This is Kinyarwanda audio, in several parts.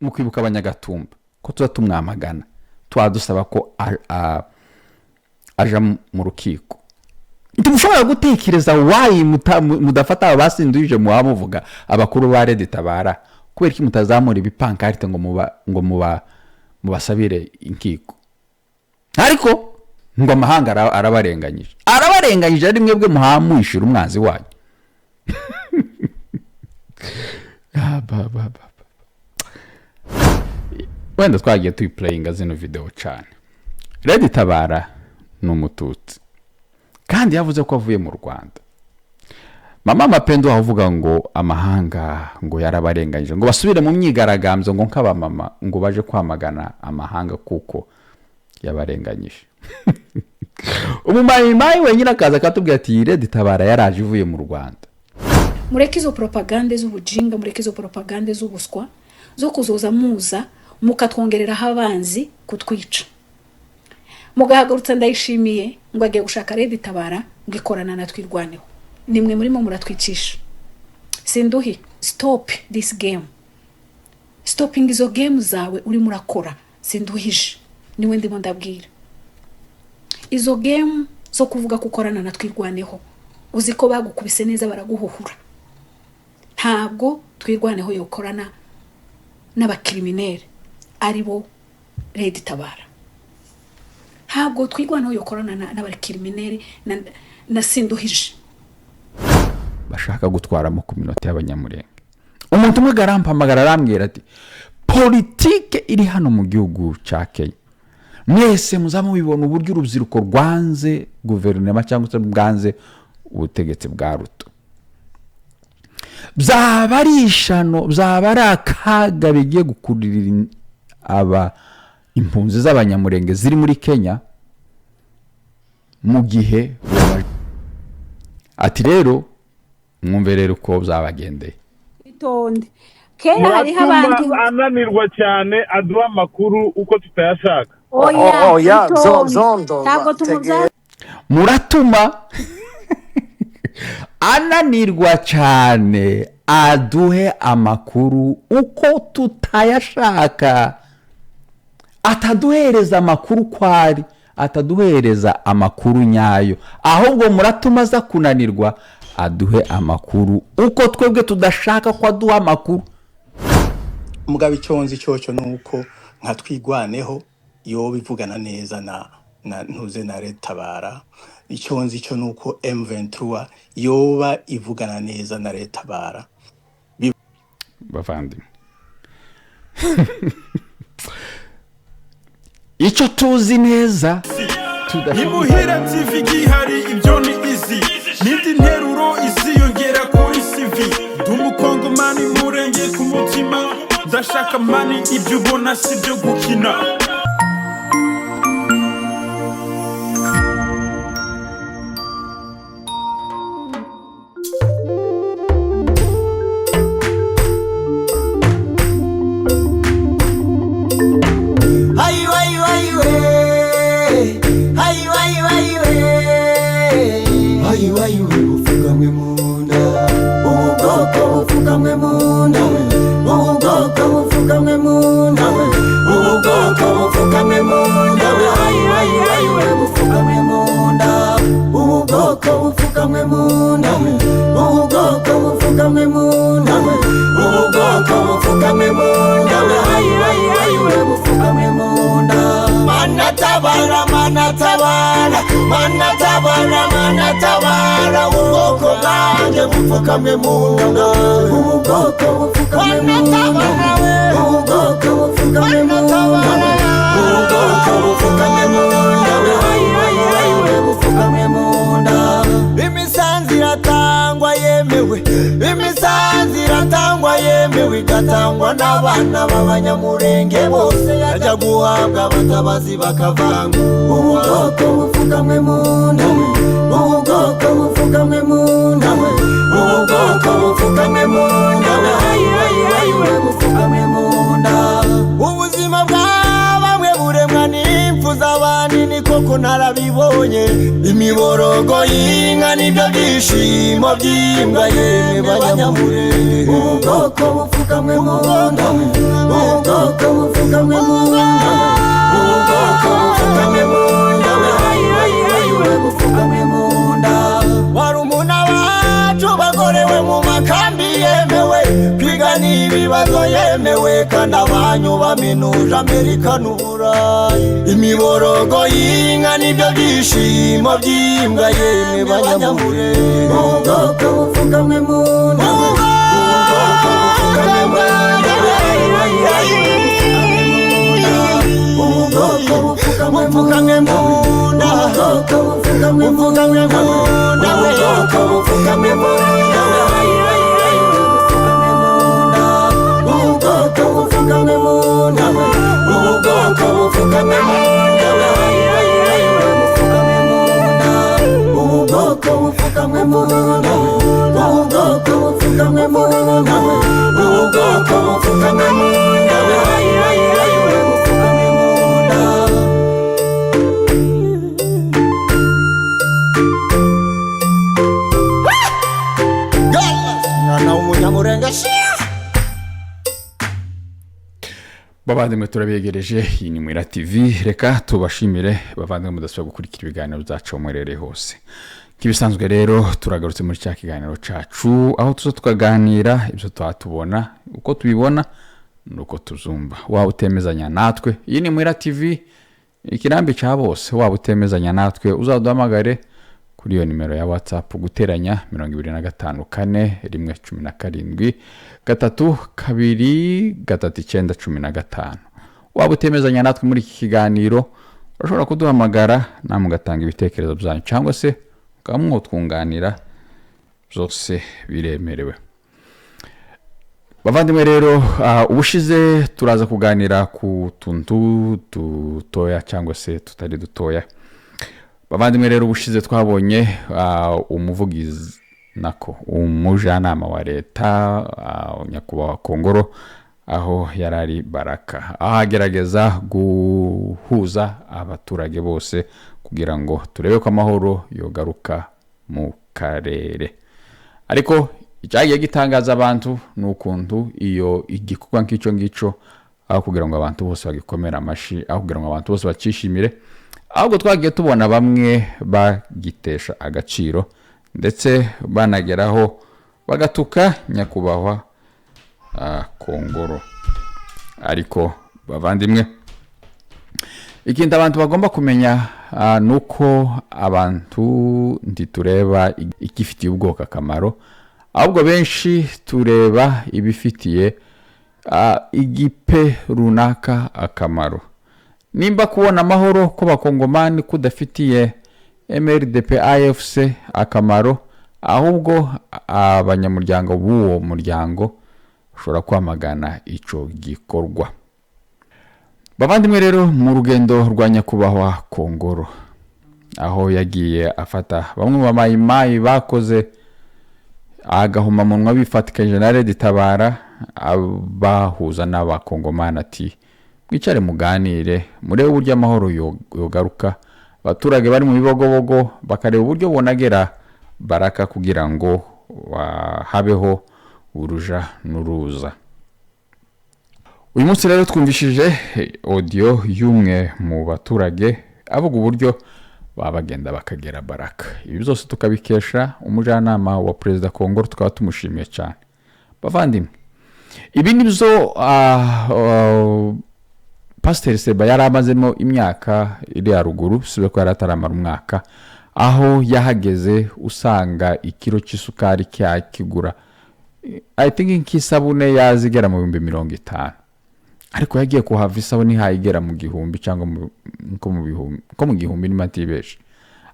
Mu kwibuka Abanyagatumba, ko tuba tumwamagana, tuba dusaba ko aja mu rukiko. Ntimushobora gutekereza why mudafata aba basinduje, muba muvuga abakuru ba RED Tabara. Kubera iki mutazamura ibipankarite ngo mubasabire inkiko? Ariko ngo amahanga arabarenganyije, arabarenganyije, ari mwebwe muhamwishura umwanzi wanyu. Ah, ba, ba, ba, ba. Wenda twagiye tuyiplayinga zino video cyane. RED Tabara ni Umututsi kandi yavuze ko avuye mu Rwanda. Mama Mapendo avuga ngo amahanga ngo yarabarenganyije, ngo basubire mu myigaragambyo, ngo nk'abamama, ngo baje kwamagana amahanga kuko yabarenganyije. Umumayimayi wenyine akaza akatubwira ati RED Tabara yaraje ivuye mu Rwanda. Mureke izo propagande z'ubujinga, mureke izo propagande z'ubuswa zo kuzoza muza mukatwongereraho abanzi kutwica, mugahagurutsa Ndayishimiye ngo agiye gushaka RED Tabara ngo ikorana na Twirwaneho. Nimwe murimo muratwicisha. Sinduhi, stop this game, stopping izo game zawe urimo urakora. Sinduhije, niwe ndimo ndabwira. Izo game zo kuvuga ko ukorana na Twirwaneho, uzi ko bagukubise neza baraguhuhura. Ntabwo Twirwaneho yokorana n'abacriminels ari bo RED Tabara. Ntabwo Twirwaneho yokorana n'abacriminels na Sinduhije. Bashaka gutwaramo ku minota y'Abanyamurenge. Umuntu umwe arampamagara, arambwira ati politike iri hano mu gihugu cya Kenya, mwese muza mubibona uburyo urubyiruko rwanze guverinoma cyangwa se bwanze ubutegetsi bwa Ruto. Byaba ari ishano, byaba ari akaga bigiye gukururira aba impunzi z'Abanyamurenge ziri muri Kenya mu gihe ati rero mwumve rero uko byabagendeye. Itonde, kera hariho abantu Muratuma ananirwa cyane, aduha amakuru uko tutayashaka. Oya. Oya, itonde. Zondo Ntabwo tumubyaza. Muratuma ananirwa cyane, aduhe amakuru uko tutayashaka, ataduhereza amakuru uko ari, ataduhereza amakuru nyayo, ahubwo muratuma aza kunanirwa, aduhe amakuru uko twebwe tudashaka ko aduha amakuru. Mugabo icyo nzi cyocyo ni uko nka Twigwaneho yoba ivugana neza na ntuze na RED Tabara. Icyo nzi cyo ni uko M23 yoba ivugana neza na RED Tabara. Bavandimwe, icyo tuzi neza Imuhira TV gihari, ibyo ni izi n'indi nteruro iziyongera kuri CV. Ndi Umukongomani murenge ku mutima, ndashaka money, ibyo ubona si byo gukina. Ayi ayi ayi we, ayi ayi ayi we, ayi ayi we, bupfukamwe mu nda, ubu bwoko bupfukamwe mu nda, ubu bwoko bupfukamwe mu nda, ubu bwoko bupfukamwe mu nda, ayi ayi ayi we, bupfukamwe mu nda, ubu bwoko bupfukamwe mu nda, ubu bwoko bupfukamwe mu nda, ubu bwoko bupfukamwe mu nda, ayi ayi ayi we, bupfukamwe mu nda. Mana tabara, Mana tabara, Mana tabara, Mana tabara, ubwoko bwanjye bupfukamwe mu nda, ubu bwoko bupfukamwe mu nda, ubu bwoko bupfukamwe mu nda, ubu bwoko bupfukamwe mu nda, ayi ayi ayi we, bupfukamwe mu nda. Imisanzu iratangwa yemewe, imisanzu iratangwa yemewe, igatangwa n'abana b'Abanyamurenge bose, yajya guhabwa abatabazi bakavanga. Ubu bwoko bupfukamwe mu nda, ubu bwoko bupfukamwe mu nda, ubu bwoko bupfukamwe mu nda, ayi ayi ayi we, bupfukamwe mu nda. Ubuzima bwa bamwe buremwa n'impfu z'abandi, ni koko narabibonye. Imiborogo y'inka nibyo byishimo by'imbwa, yemwe Banyamurenge. Ubu bwoko bupfukamwe mu nda, ubu bwoko ibibazo yemewe kandi abanyu baminuje Amerika n'Uburayi. Imiborogo y'inka nibyo byishimo by'imbwa yemwe banyamurenge. Ubwoko bupfukamwe mu nda, ubwoko bupfukamwe mu nda, ubwoko bupfukamwe mu nda, ubwoko bupfukamwe mu nda, ubwoko bupfukamwe mu nda, ubwoko bupfukamwe mu nda, ubwoko bupfukamwe mu nda, ubwoko bupfukamwe mu nda, ubwoko bupfukamwe mu nda, ubwoko bupfukamwe mu nda, bupfukamwe mu nda. Mwana w'umunyamurenge. Bavandimwe, turabegereje, iyi ni Mwira TV. Reka tubashimire bavandimwe mudasubira gukurikira ibiganiro byacu aho muherereye hose. Nk'ibisanzwe rero turagarutse muri cya kiganiro cyacu aho tuza tukaganira ibyo tuba tubona, uko tubibona nuko tuzumva. Waba utemezanya natwe, iyi ni Mwira TV, ikirambi cya bose. Waba utemezanya natwe uzaduhamagare kuri iyo nimero ya WhatsApp guteranya 25 4 1 17 3 2 3 9 15. Waba utemezanya natwe muri iki kiganiro urashobora kuduhamagara namwe mugatanga ibitekerezo byanyu cyangwa se mukaba mwotwunganira, byose biremerewe. Bavandimwe rero, ubushize turaza kuganira ku tuntu dutoya cyangwa se tutari dutoya. Bavandimwe rero, ubushize twabonye umuvugizi nako umujyanama wa leta nyakubahwa Kongoro aho yari ari Baraka, aho agerageza guhuza abaturage bose kugira ngo turebe ko amahoro yogaruka mu karere. Ariko icyagiye gitangaza abantu ni ukuntu iyo igikorwa nk'icyo ngicyo, aho kugira ngo abantu bose bagikomere amashi, aho kugira ngo abantu bose bakishimire, ahubwo twagiye tubona bamwe bagitesha agaciro ndetse banageraho bagatuka nyakubahwa Kongoro. Ariko bavandimwe, ikindi abantu bagomba kumenya ni uko abantu ntitureba igifitiye ubwoko akamaro, ahubwo benshi tureba ibifitiye igipe runaka akamaro. Nimba kubona amahoro kw'abakongomani kudafitiye MRDP AFC akamaro, ahubwo abanyamuryango b'uwo muryango ushobora kwamagana ico gikorwa. Bavandimwe rero, mu rugendo rwa nyakubahwa Kongoro aho yagiye afata bamwe mu bamayimayi bakoze agahomamunwa bifatikanyije na Red Tabara, abahuza n'abakongomani ati mwicare muganire murebe uburyo amahoro yogaruka. Abaturage bari mu bibogobogo bakareba uburyo bonagera Baraka kugira ngo habeho uruja n'uruza. Uyu munsi rero twumvishije audio y'umwe mu baturage avuga uburyo babagenda bakagera Baraka. Ibi byose tukabikesha umujyanama wa Perezida Kongoro, tukaba tumushimiye cyane. Bavandimwe, ibi nibyo Pasiteri Seba yari amazemo imyaka iri haruguru, sibe ko yari ataramara umwaka, aho yahageze usanga ikiro cy'isukari cyakigura I think nk'isabune yazigera mu 50,000, ariko yagiye kuhava isabune ihayigera mu 1000 cyangwa nko mu 1000 niba ntibeshe.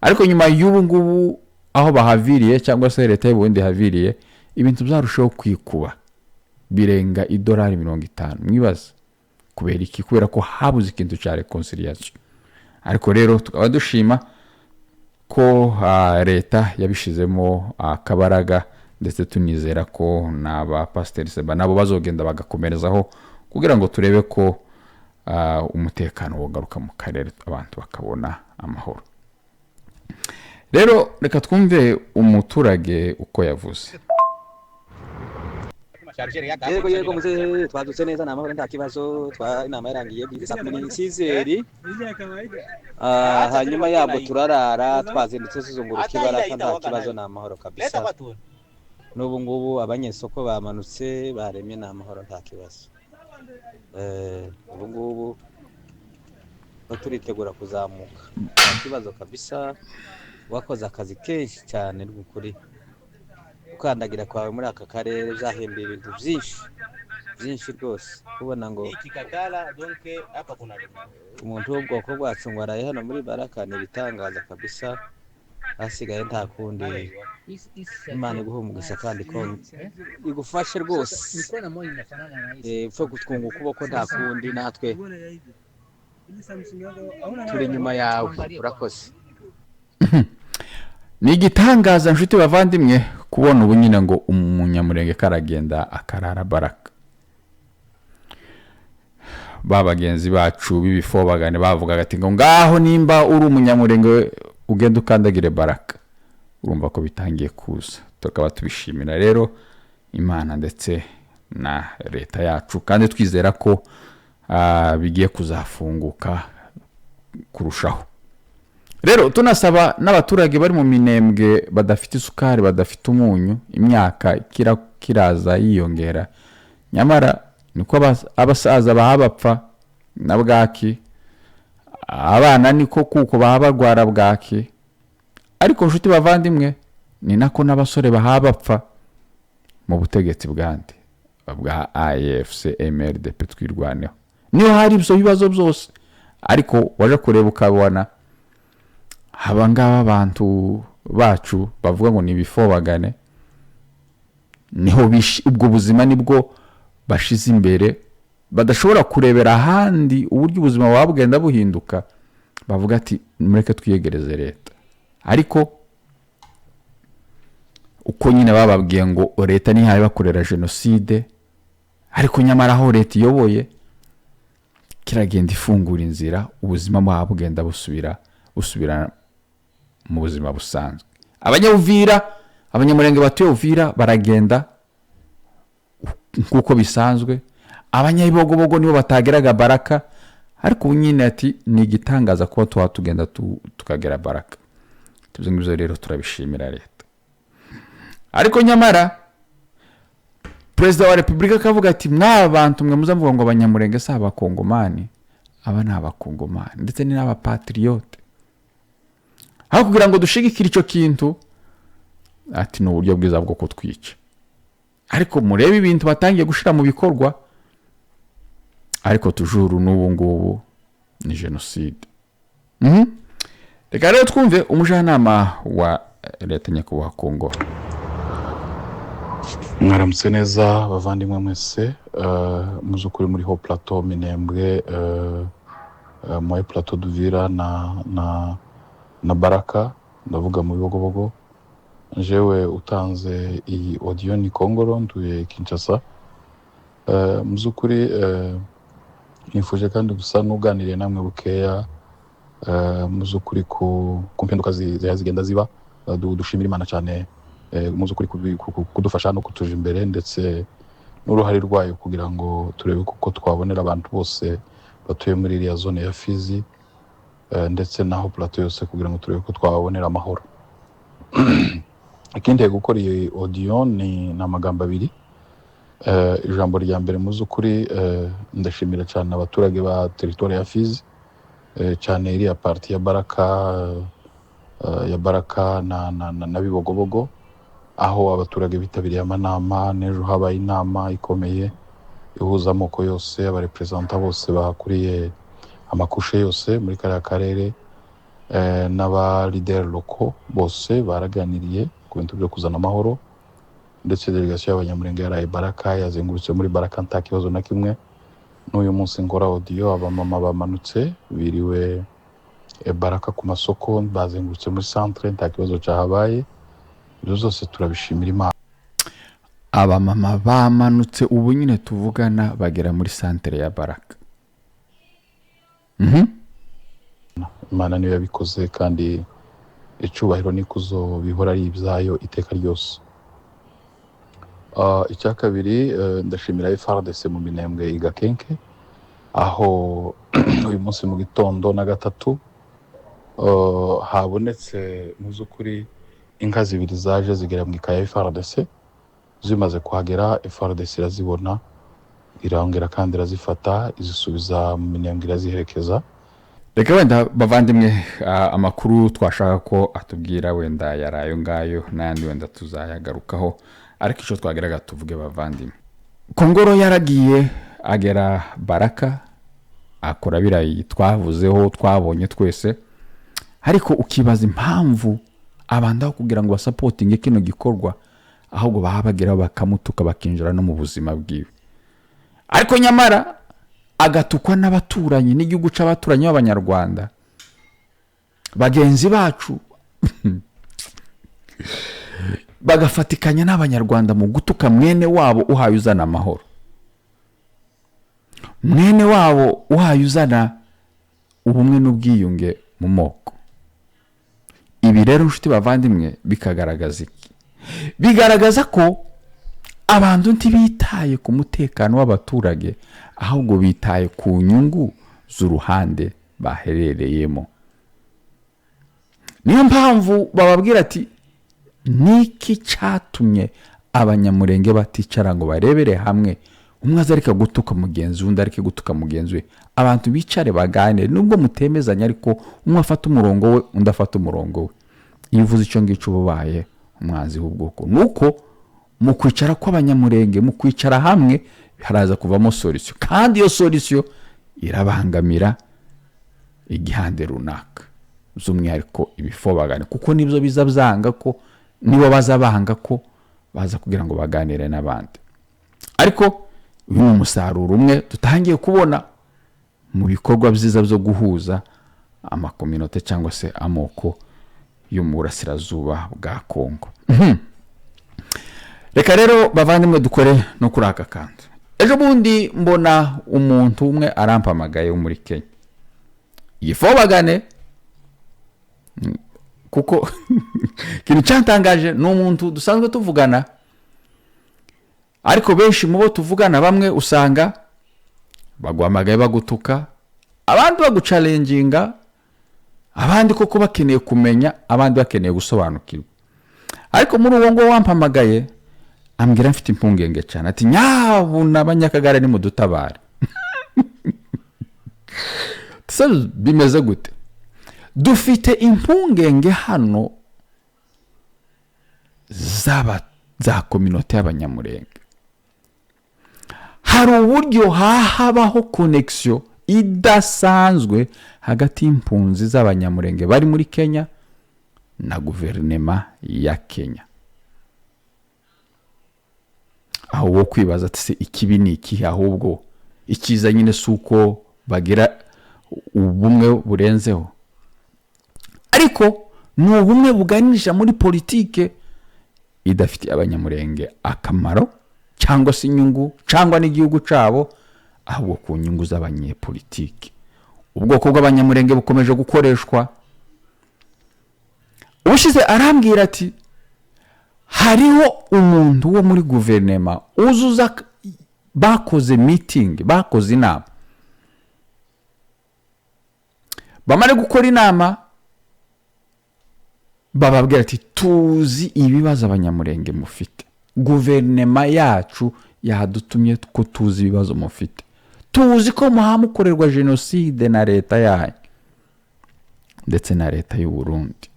Ariko nyuma y'ubu ngubu aho bahaviriye cyangwa se leta y'Uburundi haviriye, ibintu byarushaho kwikuba birenga idolari 50. Mwibaza kubera iki? Kubera ko habuze ikintu cya reconciliation. Ariko rero tukaba dushima ko leta yabishizemo akabaraga, ndetse tunizera ko n'aba Pasiteri Seba nabo bazogenda bagakomerezaho kugira ngo turebe ko umutekano wogaruka mu karere, abantu bakabona amahoro. Rero reka twumve umuturage uko yavuze. Yego yego muze twadutse neza, namahoro nta kibazo, twa inama yarangiye bwiza kumi sizeri. Hanyuma yabwo turarara twazindutse tuzunguruka Ibaraka nta kibazo, namahoro kabisa. N'ubu ngubu abanyesoko bamanutse baremye, ni amahoro, nta kibazo. Ubu ngubu no turitegura kuzamuka, nta kibazo kabisa. Wakoze akazi kenshi cyane rw'ukuri. Gukandagira kwawe muri aka karere byahembeye ibintu byinshi byinshi rwose. Kubona ngo umuntu w'ubwoko bwacu ngo araye hano muri Baraka ni ibitangaza kabisa. Hasigaye nta kundi, Imana iguhe umugisha kandi ko igufashe rwose. Upfe gutwunga ukuboko, nta kundi, natwe turi inyuma yawe. Urakoze. Ni igitangaza, nshuti bavandimwe, kubona ubu nyine ngo umunyamurenge karagenda akarara Baraka. Ba bagenzi bacu b'ibifobagane bavugaga ati ngo ngaho nimba uri umunyamurenge ugenda ukandagire Baraka. Urumva ko bitangiye kuza, tukaba tubishimira rero Imana ndetse na leta yacu, kandi twizera ko bigiye kuzafunguka kurushaho. Rero tunasaba n'abaturage bari mu Minembwe badafite isukari, badafite umunyu, imyaka kiraza yiyongera, nyamara niko abasaza baha bapfa na bwaki, abana niko kuko baha barwara bwaki. Ariko nshuti bavandimwe, ni nako n'abasore baha bapfa mu butegetsi bwande? Bwa AFC MRDP Twirwaneho. Niyo hari ibyo bibazo byose, ariko waje kureba ukabona aba ngaba abantu bacu bavuga ngo ni ibifobagane, niho ubwo buzima nibwo bashize imbere, badashobora kurebera ahandi uburyo ubuzima buba bugenda buhinduka. Bavuga ati mureke twiyegereze leta. Ariko uko nyine bababwiye ngo leta ntihaye bakorera jenoside, ariko nyamara aho leta iyoboye kiragenda ifungura inzira, ubuzima buba bugenda busubira mu buzima busanzwe. Abanyabuvira, abanyamurenge batuye Uvira baragenda nk'uko bisanzwe. Abanyabibogobogo nibo batageraga Baraka, ariko ubu nyine ati ni igitangaza kuba tuba tugenda tukagera Baraka. Ibyo ngibyo rero turabishimira leta. Ariko nyamara Perezida wa Repubulika akavuga ati mwaba bantu mwe muzavuga ngo abanyamurenge si abakongomani, aba ni abakongomani ndetse ni n'abapatriyote. Aho kugira ngo dushigikire icyo kintu, ati ni uburyo bwiza bwo kutwica. Ariko murebe ibintu batangiye gushira mu bikorwa, ariko tujuru n'ubu ngubu ni jenoside. Reka rero twumve umujyanama wa leta, nyakubahwa Kongo. Mwaramutse neza bavandimwe mwese. Muzukuri muri Haut Plateau, Minembwe, Moyen Plateau d'Uvira na Baraka, ndavuga mu Bibogobogo. Jewe utanze iyi audio ni Kongoro, ntuye Kinshasa. Muzukuri nifuje kandi gusa n'uganiriye namwe bukeya muzukuri ku mpinduka zigenda ziba. Dushimira Imana cyane muzukuri kudufasha no kutuja imbere, ndetse n'uruhare rwayo kugira ngo turebe kuko twabonera abantu bose batuye muri iriya zone ya Fizi ndetse naho plateau yose, kugira ngo turebe ko twabonera amahoro. Ikindi gukora iyi audio ni amagambo abiri. Ijambo rya mbere, muzukuri ndashimira cyane abaturage ba territoire ya Fizi, cyane iriya partie ya Baraka, na Bibogobogo, aho abaturage bitabiriye amanama. N'ejo habaye inama ikomeye ihuza amoko yose, abareperezanta bose bakuriye amakushe yose muri kariya karere n'aba leader locaux bose baraganiriye ku bintu byo kuzana amahoro. Ndetse delegation y'abanyamurenge yaraye Baraka, yazengurutse muri Baraka nta kibazo na kimwe. N'uyu munsi ngora audio, abamama bamanutse biriwe Baraka ku masoko, bazengurutse muri centre, nta kibazo cyahabaye. Ibyo zose turabishimira Imana. Abamama bamanutse ubu nyine tuvugana bagera muri santere ya Baraka. Imana niyo yabikoze, kandi icubahiro n'ikuzo bihora ari ibyayo iteka ryose. Icya kabiri, ndashimira FARDC mu Minembwe Igakenke, aho uyu munsi mu gitondo na gatatu habonetse mu by'ukuri inka zibiri zaje zigera mu ikaya ya FARDC. Zimaze kuhagera, FARDC irazibona, irongera kandi irazifata, izisubiza mu Minembwe, iraziherekeza. Reka wenda bavandimwe, amakuru twashaka ko atubwira wenda yari ayo ngayo, n'ayandi wenda tuzayagarukaho, ariko icyo twageraga tuvuge bavandimwe, Kongoro yaragiye agera Baraka, akora biriya twavuzeho, twabonye twese. Ariko ukibaza impamvu abantu aho kugira ngo basupportinge kino gikorwa, ahubwo baba bageraho bakamutuka, bakinjira no mu buzima bwiwe. Ariko nyamara agatukwa n'abaturanyi n'igihugu c'abaturanyi b'Abanyarwanda bagenzi bacu, bagafatikanya n'Abanyarwanda mu gutuka mwene wabo uhaye uzana amahoro, mwene wabo uhaye uzana ubumwe n'ubwiyunge mu moko. Ibi rero, inshuti bavandimwe, bikagaragaza iki? Bigaragaza ko abantu ntibitaye ku mutekano w'abaturage, ahubwo bitaye ku nyungu z'uruhande baherereyemo. Niyo mpamvu bababwira ati: "Niki cyatumye Abanyamurenge baticara ngo barebere hamwe? Umwe aza areka gutuka mugenzi we, undi areke gutuka mugenzi we, abantu bicare baganire, nubwo mutemezanya, ariko umwe afata umurongo we, undi afata umurongo we." Iyo uvuze icyo ngicyo, uba ubaye umwanzi w'ubwoko. Ni uko mu kwicara kw'Abanyamurenge, mu kwicara hamwe, haraza kuvamo solution, kandi iyo solution irabangamira igihande runaka, by'umwihariko ibifobagane, kuko nibyo biza byanga ko, nibo baza banga ko baza kugira ngo baganire n'abandi. Ariko uyu ni umusaruro umwe dutangiye kubona mu bikorwa byiza byo guhuza amacommunauté cyangwa se amoko yo mu burasirazuba bwa Kongo. Reka rero bavandimwe, dukore no kuri aka kantu. Ejo bundi mbona umuntu umwe arampamagaye wo muri Kenya, igifobagane, kuko ikintu cyatangaje ni umuntu dusanzwe tuvugana, ariko benshi mu bo tuvugana, bamwe usanga baguhamagaye bagutuka, abandi baguchallenginga, abandi koko bakeneye kumenya, abandi bakeneye gusobanukirwa. Ariko muri uwo nguwo wampamagaye, ambwira mfite impungenge cyane, ati: "Nyabuna Abanyakagara, nimudutabare." Se bimeze gute? "Dufite impungenge hano z'aba za communauté y'Abanyamurenge. Hari uburyo hahabaho connexion idasanzwe hagati y'impunzi z'Abanyamurenge bari muri Kenya na guverinema ya Kenya." Aho wo kwibaza ati: "Se ikibi ni ikihe?" Ahubwo icyiza nyine si uko bagira ubumwe burenzeho, ariko ni ubumwe buganisha muri politike idafitiye Abanyamurenge akamaro cyangwa se inyungu cyangwa n'igihugu cyabo, ahubwo ku nyungu z'abanyepolitike. Ubwoko bw'Abanyamurenge bukomeje gukoreshwa. Ubushize arambwira ati: "Hariho umuntu wo muri guverinema uzuza, bakoze meeting, bakoze inama. Bamare gukora inama, bababwira ati: 'Tuzi ibibazo Abanyamurenge mufite. Guverinema yacu yadutumye ko tuzi ibibazo mufite. Tuzi ko muhamukorerwa jenoside na leta yanyu ndetse na leta y'u Burundi.'"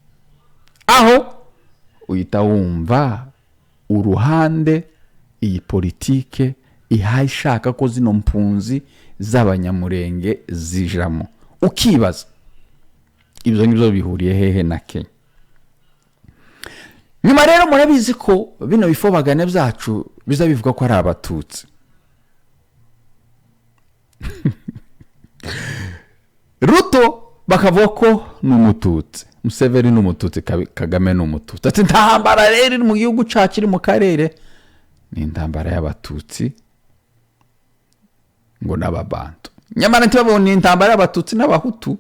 Aho uhita wumva uruhande iyi politike ihaye, ishaka ko zino mpunzi z'Abanyamurenge zijamo. Ukibaza ibyo ngibyo bihuriye hehe na Kenya. Nyuma rero murabizi ko bino bifobagane byacu biza bivuga ko ari Abatutsi. Ruto bakavuga ko ni Umututsi, Museveni ni Umututsi, Kagame ni Umututsi. Ati: "Intambara rero iri mu gihugu cyacu, iri mu karere, ni intambara y'Abatutsi ngo n'Ababantu." Nyamara ntibabone ni intambara y'Abatutsi n'Abahutu,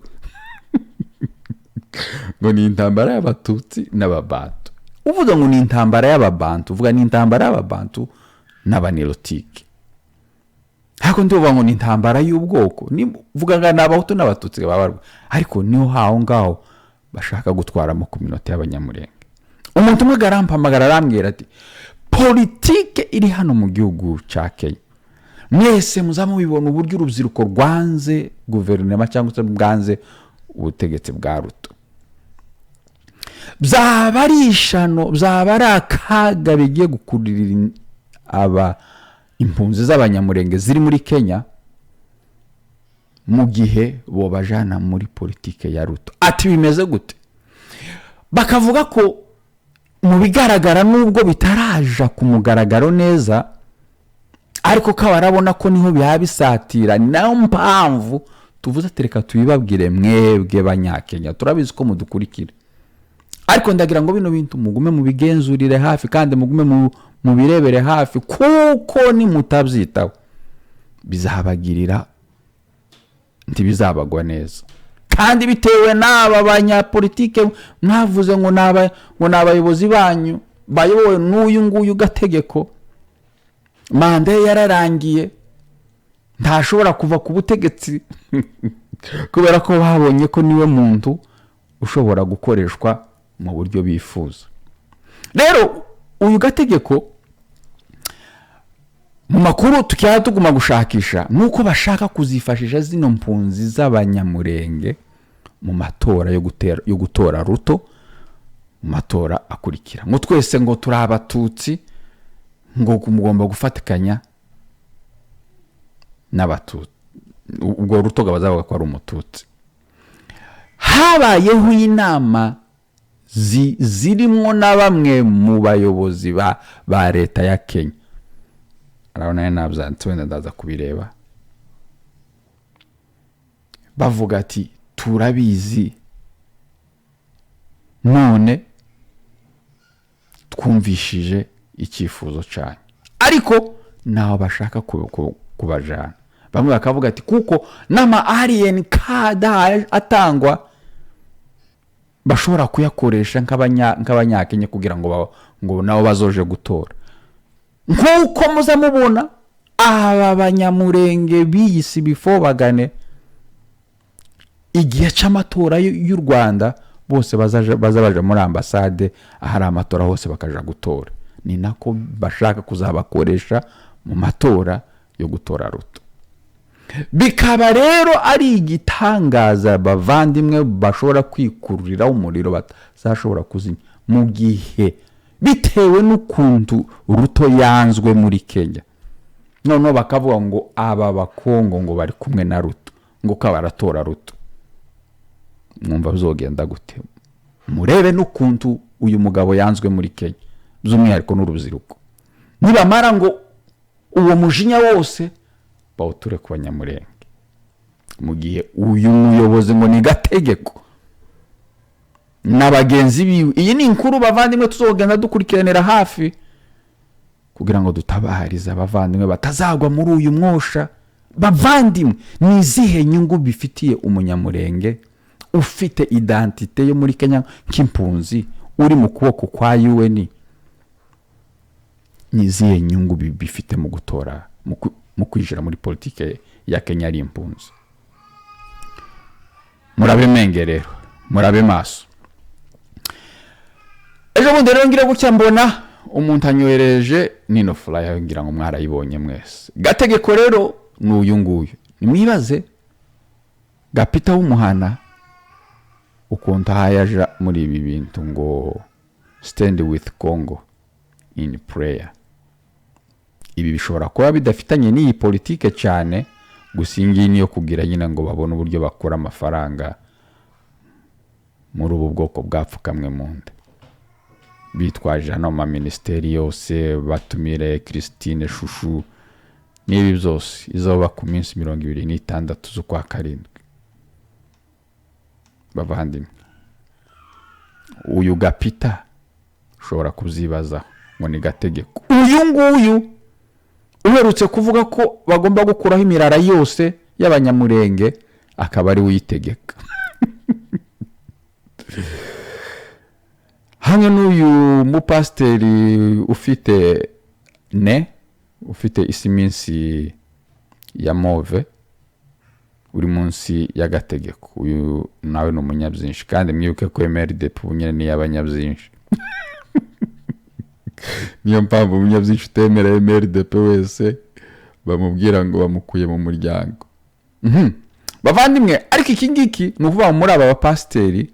ngo ni intambara y'Abatutsi n'Ababantu. Uvuga ngo ni intambara y'Ababantu, uvuga ni intambara y'Ababantu n'Abanilotike, ariko ntibuvuga ngo ni intambara y'ubwoko. Uvuga ngo ni Abahutu n'Abatutsi babarwa, ariko niho haho ngaho bashaka gutwaramo communauté y'Abanyamurenge. Umuntu umwe arampamagara, arambwira ati: Politike iri hano mu gihugu cya Kenya, mwese muza mubibona uburyo urubyiruko rwanze guverinoma cyangwa se bwanze ubutegetsi bwa Ruto. Byaba ari ishano, byaba ari akaga bigiye gukururira aba impunzi z'Abanyamurenge ziri muri Kenya mu gihe bobajana muri politike ya Ruto. Ati bimeze gute? Bakavuga ko mu bigaragara, nubwo bitaraja ku mugaragaro neza, ariko ko barabona ko niho byaba bisatira. Ni nayo mpamvu tuvuze ati reka tubibabwire mwebwe Banyakenya, turabizi ko mudukurikira, ariko ndagira ngo bino bintu mugume mubigenzurire hafi kandi mugume mubirebere hafi, kuko nimutabyitaho bizabagirira, ntibizabagwa neza. Kandi bitewe n'aba banyapolitike mwavuze ngo ni abayobozi banyu bayobowe n'uyu nguyu Gategeko, manda ye yararangiye, ntashobora kuva ku butegetsi kubera ko babonye ko niwe muntu ushobora gukoreshwa mu buryo bifuza. Rero uyu Gategeko, mu makuru tukaba tuguma gushakisha, nuko bashaka kuzifashisha zino mpunzi z'Abanyamurenge mu matora yo gutora Ruto mu matora akurikira, ngo twese ngo turi Abatutsi, ngo mugomba gufatikanya n'Abatutsi. Ubwo Ruto bazavuga ko ari Umututsi. Habayeho inama zirimo na bamwe mu bayobozi ba leta ya Kenya. Arabona nayo nabyanditse, wenda ndaza kubireba. Bavuga ati turabizi, none twumvishije icyifuzo cyanyu, ariko ntaho bashaka kubajana. Bamwe bakavuga ati kuko n'ama alien card atangwa bashobora kuyakoresha nk'Abanyakenya kugira ngo nabo bazoje gutora, nk'uko muza mubona aba Banyamurenge biyise ibifobagane igihe cy'amatora y'u Rwanda bose baza baja muri ambasade ahari amatora hose bakaja gutora. Ni nako bashaka kuzabakoresha mu matora yo gutora Ruto. Bikaba rero ari igitangaza, bavandimwe, bashobora kwikururira umuriro batazashobora kuzimya mu gihe bitewe n'ukuntu Ruto yanzwe muri Kenya. Noneho bakavuga ngo aba Bakongo ngo bari kumwe na Ruto, ngo ko baratora Ruto. Mwumva bizogenda gute? Murebe n'ukuntu uyu mugabo yanzwe muri Kenya, by'umwihariko n'urubyiruko. Nibamara ngo uwo mujinya wose bawuture ku Banyamurenge, mu gihe uyu muyobozi ngo ni Gategeko na bagenzi biwe. Iyi ni inkuru, bavandimwe, tuzogenda dukurikiranira hafi kugira ngo dutabarize abavandimwe batazagwa muri uyu mwosha. Bavandimwe, ni izihe nyungu bifitiye Umunyamurenge ufite identité yo muri Kenya nk'impunzi, uri mu kuboko kwa UN? Ni izihe nyungu bifite mu gutora, mu kwinjira muri politike ya Kenya ari impunzi? Murabe menge rero, murabe maso. Ejo bundi rero ngira gutya mbona umuntu anyohereje nino flyer, ngira ngo mwarayibonye mwese. Gategeko rero ni uyu nguyu. Nimwibaze Gapita w'umuhana ukuntu ahayaja muri ibi bintu ngo "Stand with Congo in prayer". Ibi bishobora kuba bidafitanye n'iyi politike cyane, gusa iyi ngiyi niyo kugira nyine ngo babone uburyo bakura amafaranga muri ubu bwoko bwapfukamwe mu nda, bitwaje hano minisiteri yose, batumire Christine Shushu n'ibi byose. Izoba ku minsi 26 z'ukwa karindwi. Bavandimwe, uyu Gapita ushobora kubyibazaho ngo ni Gategeko, uyu nguyu uherutse kuvuga ko bagomba gukuraho imirara yose y'Abanyamurenge, akaba ari we uyitegeka hamwe n'uyu mupasiteri ufite ne ufite isi minsi ya mauve uri munsi y'Agategeko. Uyu nawe ni umunyabyinshi, kandi mwibuke ko MRDP ubu nyine ni iy'abanyabyinshi. Niyo mpamvu umunyabyinshi utemera MRDP wese bamubwira ngo bamukuye mu muryango. Bavandimwe, ariko iki ngiki ni ukuvuga ngo muri aba bapasiteri,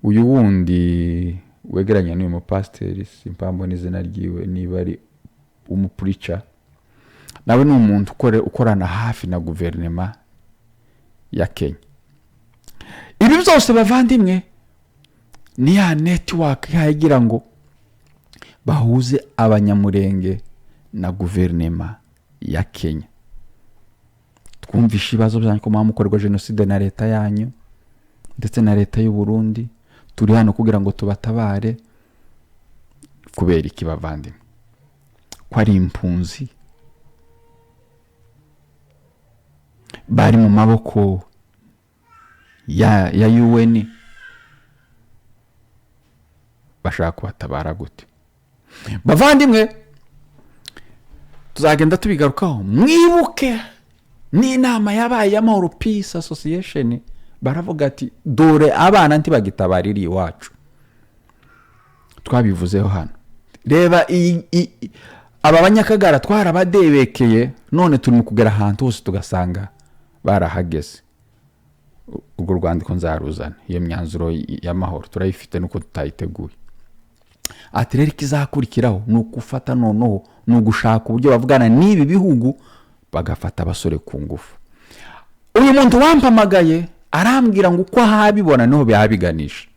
uyu wundi wegeranya n'uyu mupasiteri, simpamvu n'izina ryiwe, niba ari umupurica, nawe ni umuntu ukorana hafi na guverinoma ya Kenya. Ibi byose, bavandimwe, ni ya network igira ngo bahuze Abanyamurenge na guverinoma ya Kenya. Twumvishe ibibazo byanyu, ko muba mukorerwa jenoside na leta yanyu ndetse na leta y'u Burundi. Turi hano kugira ngo tubatabare. Kubera iki, bavandimwe, ko ari impunzi bari mu maboko ya UN, bashaka kubatabara gute? Bavandimwe, tuzagenda tubigarukaho. Mwibuke n'inama yabaye y'Amahoro Peace Association, baravuga ati: "Dore abana ntibagitabara iri iwacu." Twabivuzeho hano. Reba aba banyakagara twarabadebekeye, none turi mu kugera ahantu hose tugasanga barahageze. Urwo rwandiko nzaruzana, iyo myanzuro y'amahoro turayifite nuko tutayiteguye. Ati rero ikizakurikiraho ni ukufata, noneho ni ugushaka uburyo bavugana n'ibi bihugu, bagafata abasore ku ngufu. Uyu muntu wampamagaye arambwira ngo uko ahabibona niho bihabiganisha.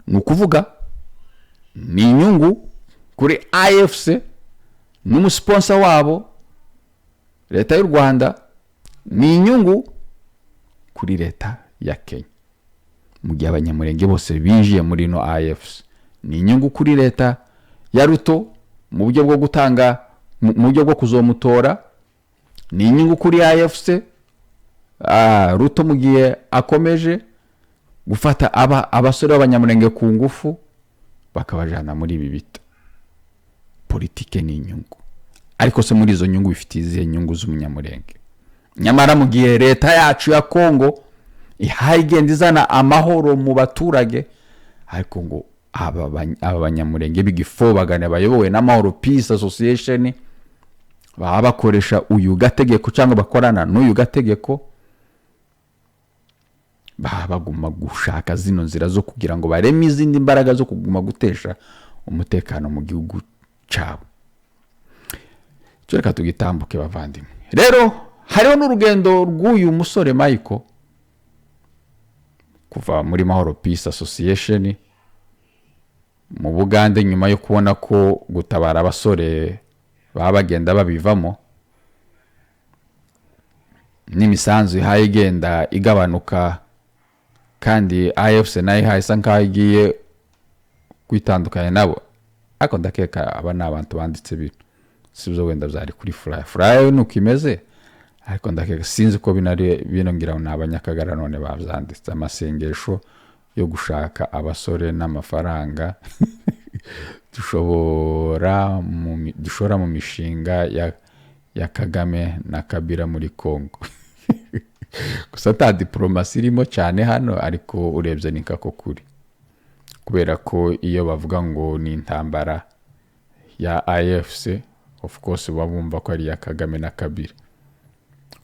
Ni ukuvuga ni inyungu kuri AFC n'umusponsor wabo leta y'u Rwanda, ni inyungu kuri leta ya Kenya. Mu gihe Abanyamurenge bose binjiye muri ino AFC, ni inyungu kuri leta ya Ruto mu buryo bwo gutanga, mu buryo bwo kuzomutora. Ni inyungu kuri AFC, Ruto mu gihe akomeje gufata abasore b'Abanyamurenge ku ngufu bakabajana muri ibi bita politike. Ni inyungu, ariko se muri izo nyungu bifitiye izihe nyungu z'Umunyamurenge? Nyamara mu gihe leta yacu ya Kongo ihaye igenda izana amahoro mu baturage, ariko ngo aba Banyamurenge b'igifobagane bayobowe n'Amahoro Peace Association baba bakoresha uyu gategeko cyangwa bakorana n'uyu gategeko, baba baguma gushaka zino nzira zo kugira ngo bareme izindi mbaraga zo kuguma gutesha umutekano mu gihugu cyabo. Cyo reka tugitambuke, bavandimwe. Rero hariho n'urugendo rw'uyu musore Michael kuva muri Mahoro Peace Association mu Bugande, nyuma yo kubona ko gutabara abasore baba bagenda babivamo n'imisanzu ihaye igenda igabanuka, kandi AFC nayo ihaye isa nkaho igiye kwitandukanya nabo. Ariko ndakeka aba ni abantu banditse bino, sibyo? Wenda byari kuri flyer nuko imeze, ariko ndakeka, sinzi ko binari bino, ngira ngo ni Abanyakagara none babyanditse. Amasengesho yo gushaka abasore n'amafaranga dushora mu mishinga ya Kagame na Kabila muri Congo. Gusa ta diplomasi irimo cyane hano, ariko urebye ni kako kuri, kubera ko iyo bavuga ngo ni intambara ya AFC, of course baba bumva ko ari iya Kagame na Kabila.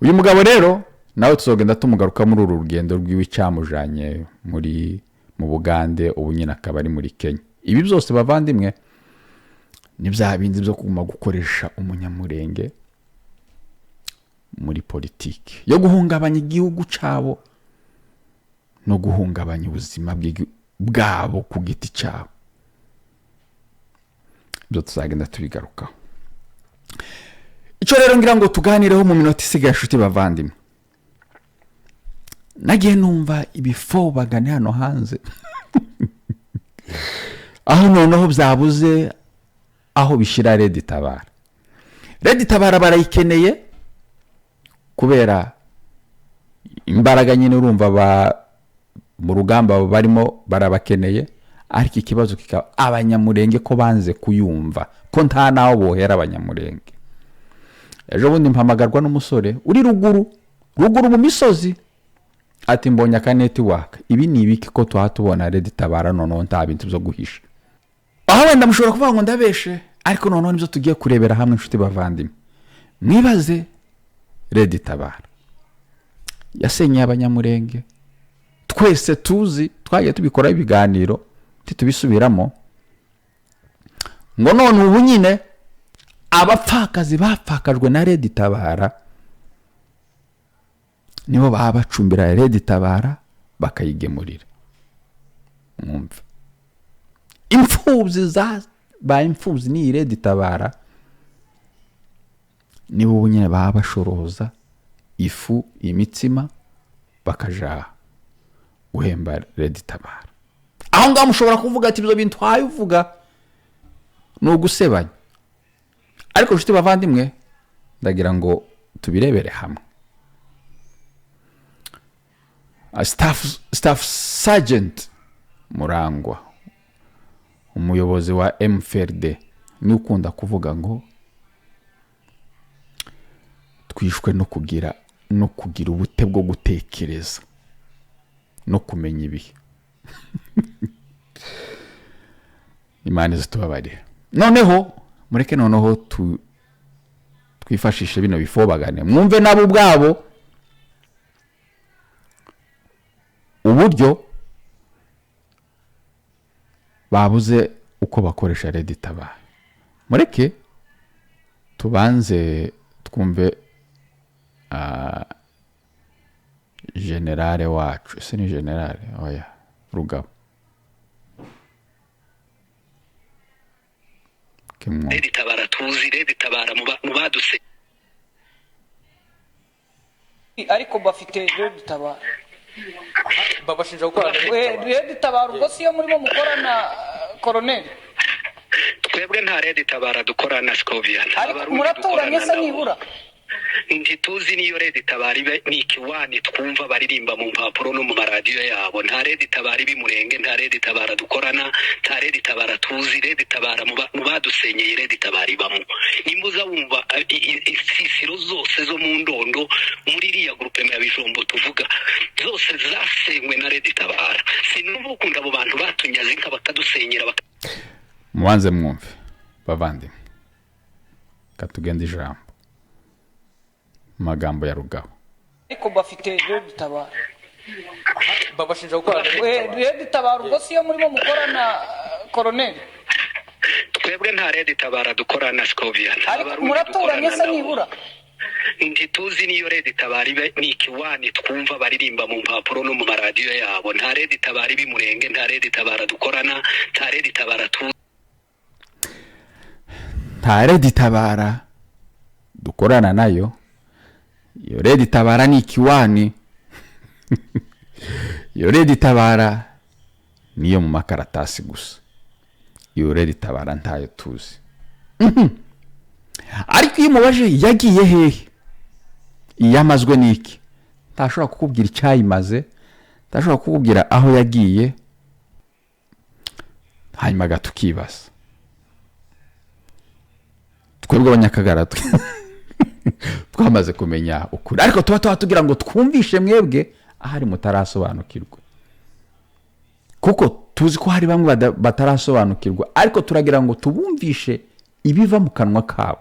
Uyu mugabo rero nawe tuzogenda tumugaruka muri uru rugendo rw'iwe cyamujanye mu Bugande, ubu nyine akaba ari muri Kenya. Ibi byose, bavandimwe, ni bya bindi byo kuguma gukoresha Umunyamurenge muri politiki yo guhungabanya igihugu cyabo no guhungabanya ubuzima bwabo ku giti cyabo. Ibyo tuzagenda tubigarukaho. Icyo rero ngira ngo tuganireho mu minota isigaye, inshuti bavandimwe, nagiye numva ibifobagane hano hanze, aho noneho byabuze aho bishyira Red Tabara. Red Tabara barayikeneye kubera imbaraga nyine, urumva mu rugamba barimo barabakeneye. Ariko ikibazo kikaba Abanyamurenge ko banze kuyumva, ko nta n'aho bohera Abanyamurenge. Ejo bundi mpamagarwa n'umusore uri ruguru ruguru mu misozi, ati: "Mbonye aka network, ibi ni ibiki ko tuha tubona Red Tabara?" Noneho nta bintu byo guhisha. Aho wenda mushobora kuvuga ngo ndabeshe, ariko noneho nibyo tugiye kurebera hamwe, inshuti bavandimwe. Mwibaze, RED Tabara yasenyeye Abanyamurenge, twese tuzi, twagiye tubikoraho ibiganiro, titubisubiramo, ngo none ubu nyine abapfakazi bapfakajwe na RED Tabara nibo baba bacumbira RED Tabara bakayigemurira. Mwumve, imfubyi zabaye imfubyi n'iyi RED Tabara nibo ubu nyine baba bashoroza ifu, imitsima, bakaja guhemba RED Tabara. Aho ngaho mushobora kuvuga ati ibyo bintu uvuga ni ugusebanya, ariko inshuti bavandimwe, ndagira ngo tubirebere hamwe. Staff Sergeant Murangwa, umuyobozi wa MFRD, ni ukunda kuvuga ngo twishwe no kugira ubute bwo gutekereza no kumenya ibihe. Imana izitubabarira. Noneho mureke noneho twifashishe bino bifobagane, mwumve nabo ubwabo uburyo babuze uko bakoresha RED Tabara. Mureke tubanze twumve général wacu. Ese ni général? Oya, Rugabo. Kimwumve. RED Tabara tuzi, RED Tabara mu baduse Ariko bafite RED Tabara. Babashinja gukorana na RED Tabara. RED Tabara ubwo siyo murimo mukorana, koroneli? Twebwe nta RED Tabara dukorana, Scovia. Nta Ariko Barundi muraturanye dukorana se nabo. nibura? Ntituzi niyo RED Tabara ibe, ni ikiwani twumva baririmba mu mpapuro no mu maradiyo yabo. Nta RED Tabara iba Imurenge, nta RED Tabara dukorana, nta RED Tabara tuzi. RED Tabara mu badusenyeye RED Tabara ibamo. Nimba uza wumva insisiro zose zo mu Ndondo, muri iriya groupement ya Bijombo tuvuga, zose zasenywe na RED Tabara. Sinumva ukuntu abo bantu batunyaze inka bakadusenyera. Mubanze mwumve bavandimwe, katugenda ijambo mu magambo ya Rugabo. Ariko bafite RED Tabara. Babashinja gukorana na RED Tabara. RED Tabara ubwo siyo murimo mukorana, koroneli? Twebwe nta RED Tabara dukorana, Scovia. Nta Ariko Barundi muraturanye dukorana se nabo. nibura? Ntituzi niyo RED Tabara ibe, ni ikiwani twumva baririmba mu mpapuro no mu maradiyo yabo. Nta RED Tabara iba Imurenge, nta RED Tabara dukorana, nta RED Tabara tuzi. Nta RED Tabara dukorana nayo, iyo RED Tabara ni ikiwani, iyo RED Tabara niyo mu makaratasi gusa, iyo RED Tabara ntayo tuzi. Ariko iyo umubaje yagiye hehe, iyamazwe n'iki, ntashobora kukubwira icyayimaze, ntashobora kukubwira aho yagiye. Hanyuma gato ukibaza, twebwe Abanyakagara twamaze kumenya ukuri, ariko tuba tugira ngo twumvishe mwebwe ahari mutarasobanukirwa, kuko tuzi ko hari bamwe batarasobanukirwa, ariko turagira ngo tubumvishe ibiva mu kanwa kabo.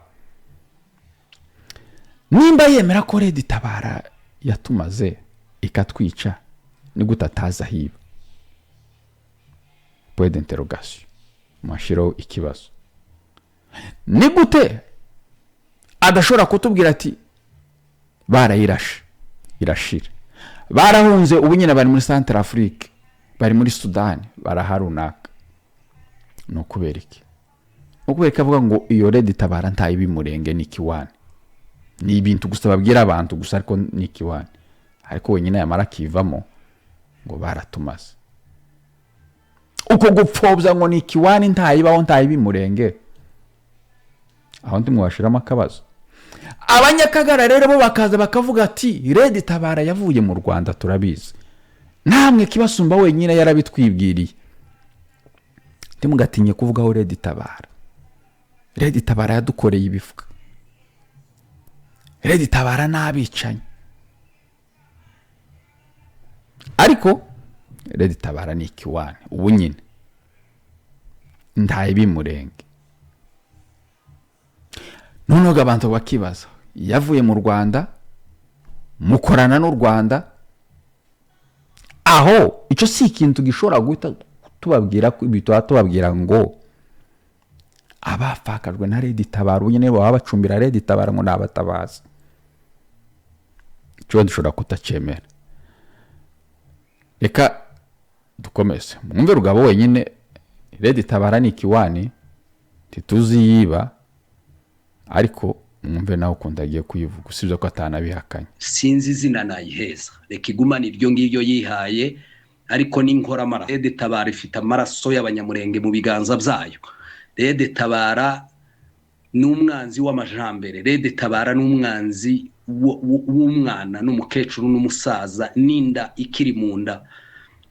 Nimba yemera ko RED Tabara yatumaze ikatwica, ni gute atazi aho iba? Point d'interrogation, mwashyiraho ikibazo. Ni gute adashobora kutubwira ati barayirashe irashira, barahunze, ubu nyine bari muri Centre Afrique, bari muri Sudani, baraha runaka? Ni ukubera iki? Ni ukubera ko avuga ngo iyo RED Tabara ntayibimurenge, ni ikiwani, ni ibintu gusa babwira abantu gusa, ariko ni ikiwani, ariko wenyine yamara akivamo ngo baratumaze. Uko gupfobya ngo ni ikiwani, ntayibaho, ntayibimurenge, aho ndi mwashiramo akabazo. Abanyakagara rero bo bakaza bakavuga ati RED Tabara yavuye mu Rwanda turabizi, namwe Kibasumba wenyine yarabitwibwiriye, ntimugatinye kuvugaho RED Tabara. RED Tabara yadukoreye ibifuka, RED Tabara n'abicanyi, ariko RED Tabara ni ikiwani ubu nyine. Ntayibimurenge. Noneho abantu bakibaza, yavuye mu Rwanda, mukorana n'u Rwanda, aho icyo si ikintu gishobora guhita tubabwira ko ibi tuba tubabwira ngo abafakajwe na Red Tabara nyine baba bacumbira Red Tabara ngo nabatabaza. Icyo dushobora kutacemera. Reka dukomeze mwumve Rugabo wenyine. Red Tabara ni ikiwani ntituzi yiba, ariko mwumve nawe ukuntu agiye kuyivuga, usibye ko atanabihakanye. Sinzi izina nayiheza, reka igumane iryo ngiryo yihaye, ariko n'inkora amaraso. Red Tabara ifite amaraso y'abanyamurenge mu biganza byayo. Red Tabara ni umwanzi w'amajambere. Red Tabara ni umwanzi w'umwana n'umukecuru n'umusaza n'inda ikiri mu nda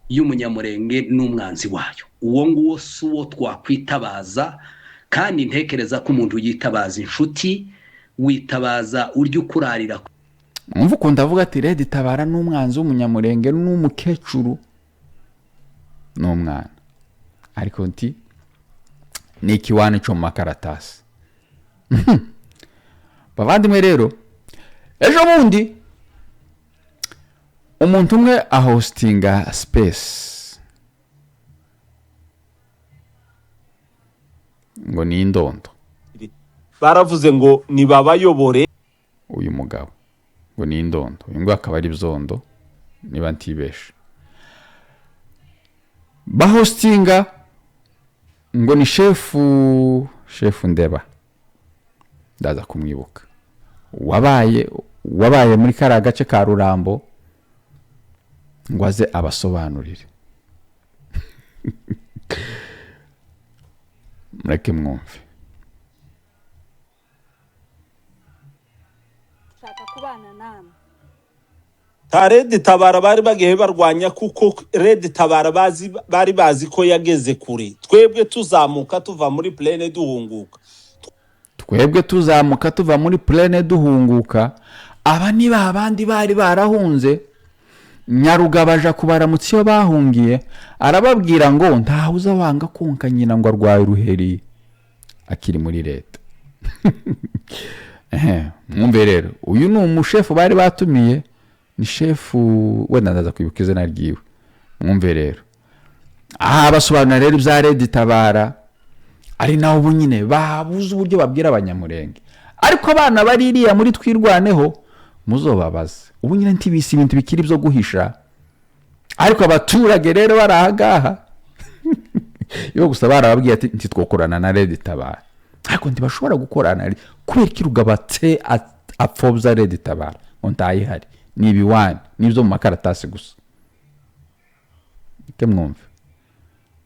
y'umunyamurenge, n'umwanzi wayo. Uwo nguwo si uwo twakwitabaza, kandi ntekereza ko umuntu yitabaza inshuti, witabaza urya ukurarira. Mwumva ukuntu avuga ati Red Tabara n'umwanzi w'umunyamurenge n'umukecuru n'umwana, ariko nti ni ikiwani cyo mu makaratasi. Bavandimwe rero, ejo bundi umuntu umwe ahostinga space ngo ni indondo, baravuze ngo nibabayobore. Uyu mugabo ngo ni indondo, uyu ngo akaba ari byondo niba ntibeshe. Bahostinga ngo ni shefu Ndeba, ndaza kumwibuka, wabaye muri kariya gace ka Rurambo, ngo aze abasobanurire. Mureke mwumve. Ta Red Tabara bari bagiye barwanya, kuko Red Tabara bari bazi ko yageze kure. Twebwe tuzamuka tuva muri plene duhunguka. Twebwe tuzamuka tuva muri plene duhunguka. Aba ni babandi bari barahunze. Nyarugabaja kubaramutse iyo bahungiye, arababwira ngo ntahuza wanga konka nyina ngo arwaye uruheri akiri muri leta. Mwumve rero, uyu ni umushefu bari batumiye, ni shefu wenda ndaza kwibuka izina ryiwe. Mwumve rero, aha basobanura rero ibya Red Tabara, ari naho ubu nyine babuze uburyo babwira abanyamurenge, ariko abana bari iriya muri Twirwaneho muzobabaze. Ubu nyine ntibisi ibintu bikiri byo guhisha, ariko abaturage rero barahangaha iyo gusa barababwiye ati ntitwokorana na Red Tabara, ariko ntibashobora gukorana kubera ko Rugabatse apfobya Red Tabara ngo ntayihari, ni ibiwani n'ibyo mu makaratasi gusa. Ke mwumve.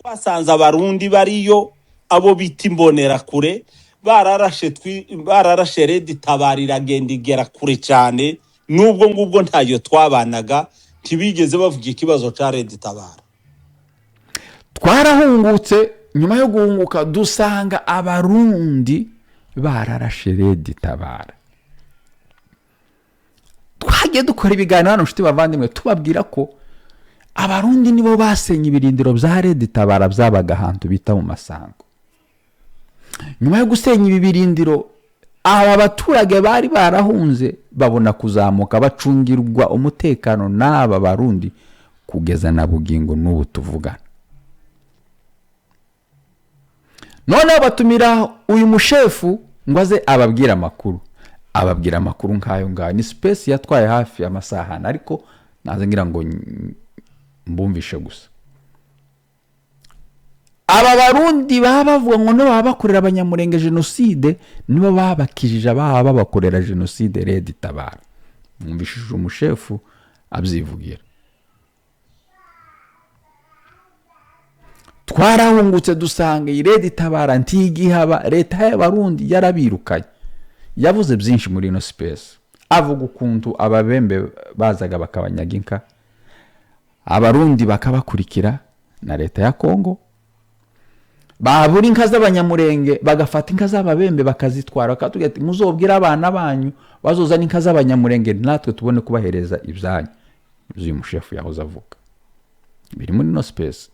Basanze abarundi bariyo, abo bita imbonera kure, bararashe Red Tabara iragenda igera kure cyane. Nubwo ngubwo ntayo twabanaga, ntibigeze bavuga ikibazo ca Red Tabara. Twarahungutse, nyuma yo guhunguka dusanga abarundi bararashe Red Tabara. Twagiye dukora ibiganiro hano nshuti bavandimwe, tubabwira ko abarundi nibo basenye ibirindiro bya Red Tabara byabaga ahantu bita mu Masango. Nyuma yo gusenya ibi birindiro, aba baturage bari barahunze babona kuzamuka bacungirwa umutekano n'aba barundi kugeza na bugingo n'ubu tuvugana. None batumira uyu mushefu ngo aze ababwira amakuru, ababwira amakuru nkayo ngayo. Ni space yatwaye hafi amasaha, ariko naze ngira ngo mbumvishe gusa. Aba barundi baba bavuga ngo nibo babakorera abanyamurenge jenoside, nibo babakijije baba babakorera jenoside Red Tabara. Mwumvishije umushefu abyivugira. Twarahungutse dusanga iyi Red Tabara ntigihaba, leta y'abarundi yarabirukanye. Yavuze byinshi muri ino space, avuga ukuntu ababembe bazaga bakabanyaga inka, abarundi bakabakurikira na leta ya Kongo, babura inka z'abanyamurenge bagafata inka z'ababembe bakazitwara, bakatubwira ati muzobwira abana banyu bazozana inka z'abanyamurenge natwe tubone kubahereza ibyanyu. Uyu mushefu yahoze avuga biri muri no space,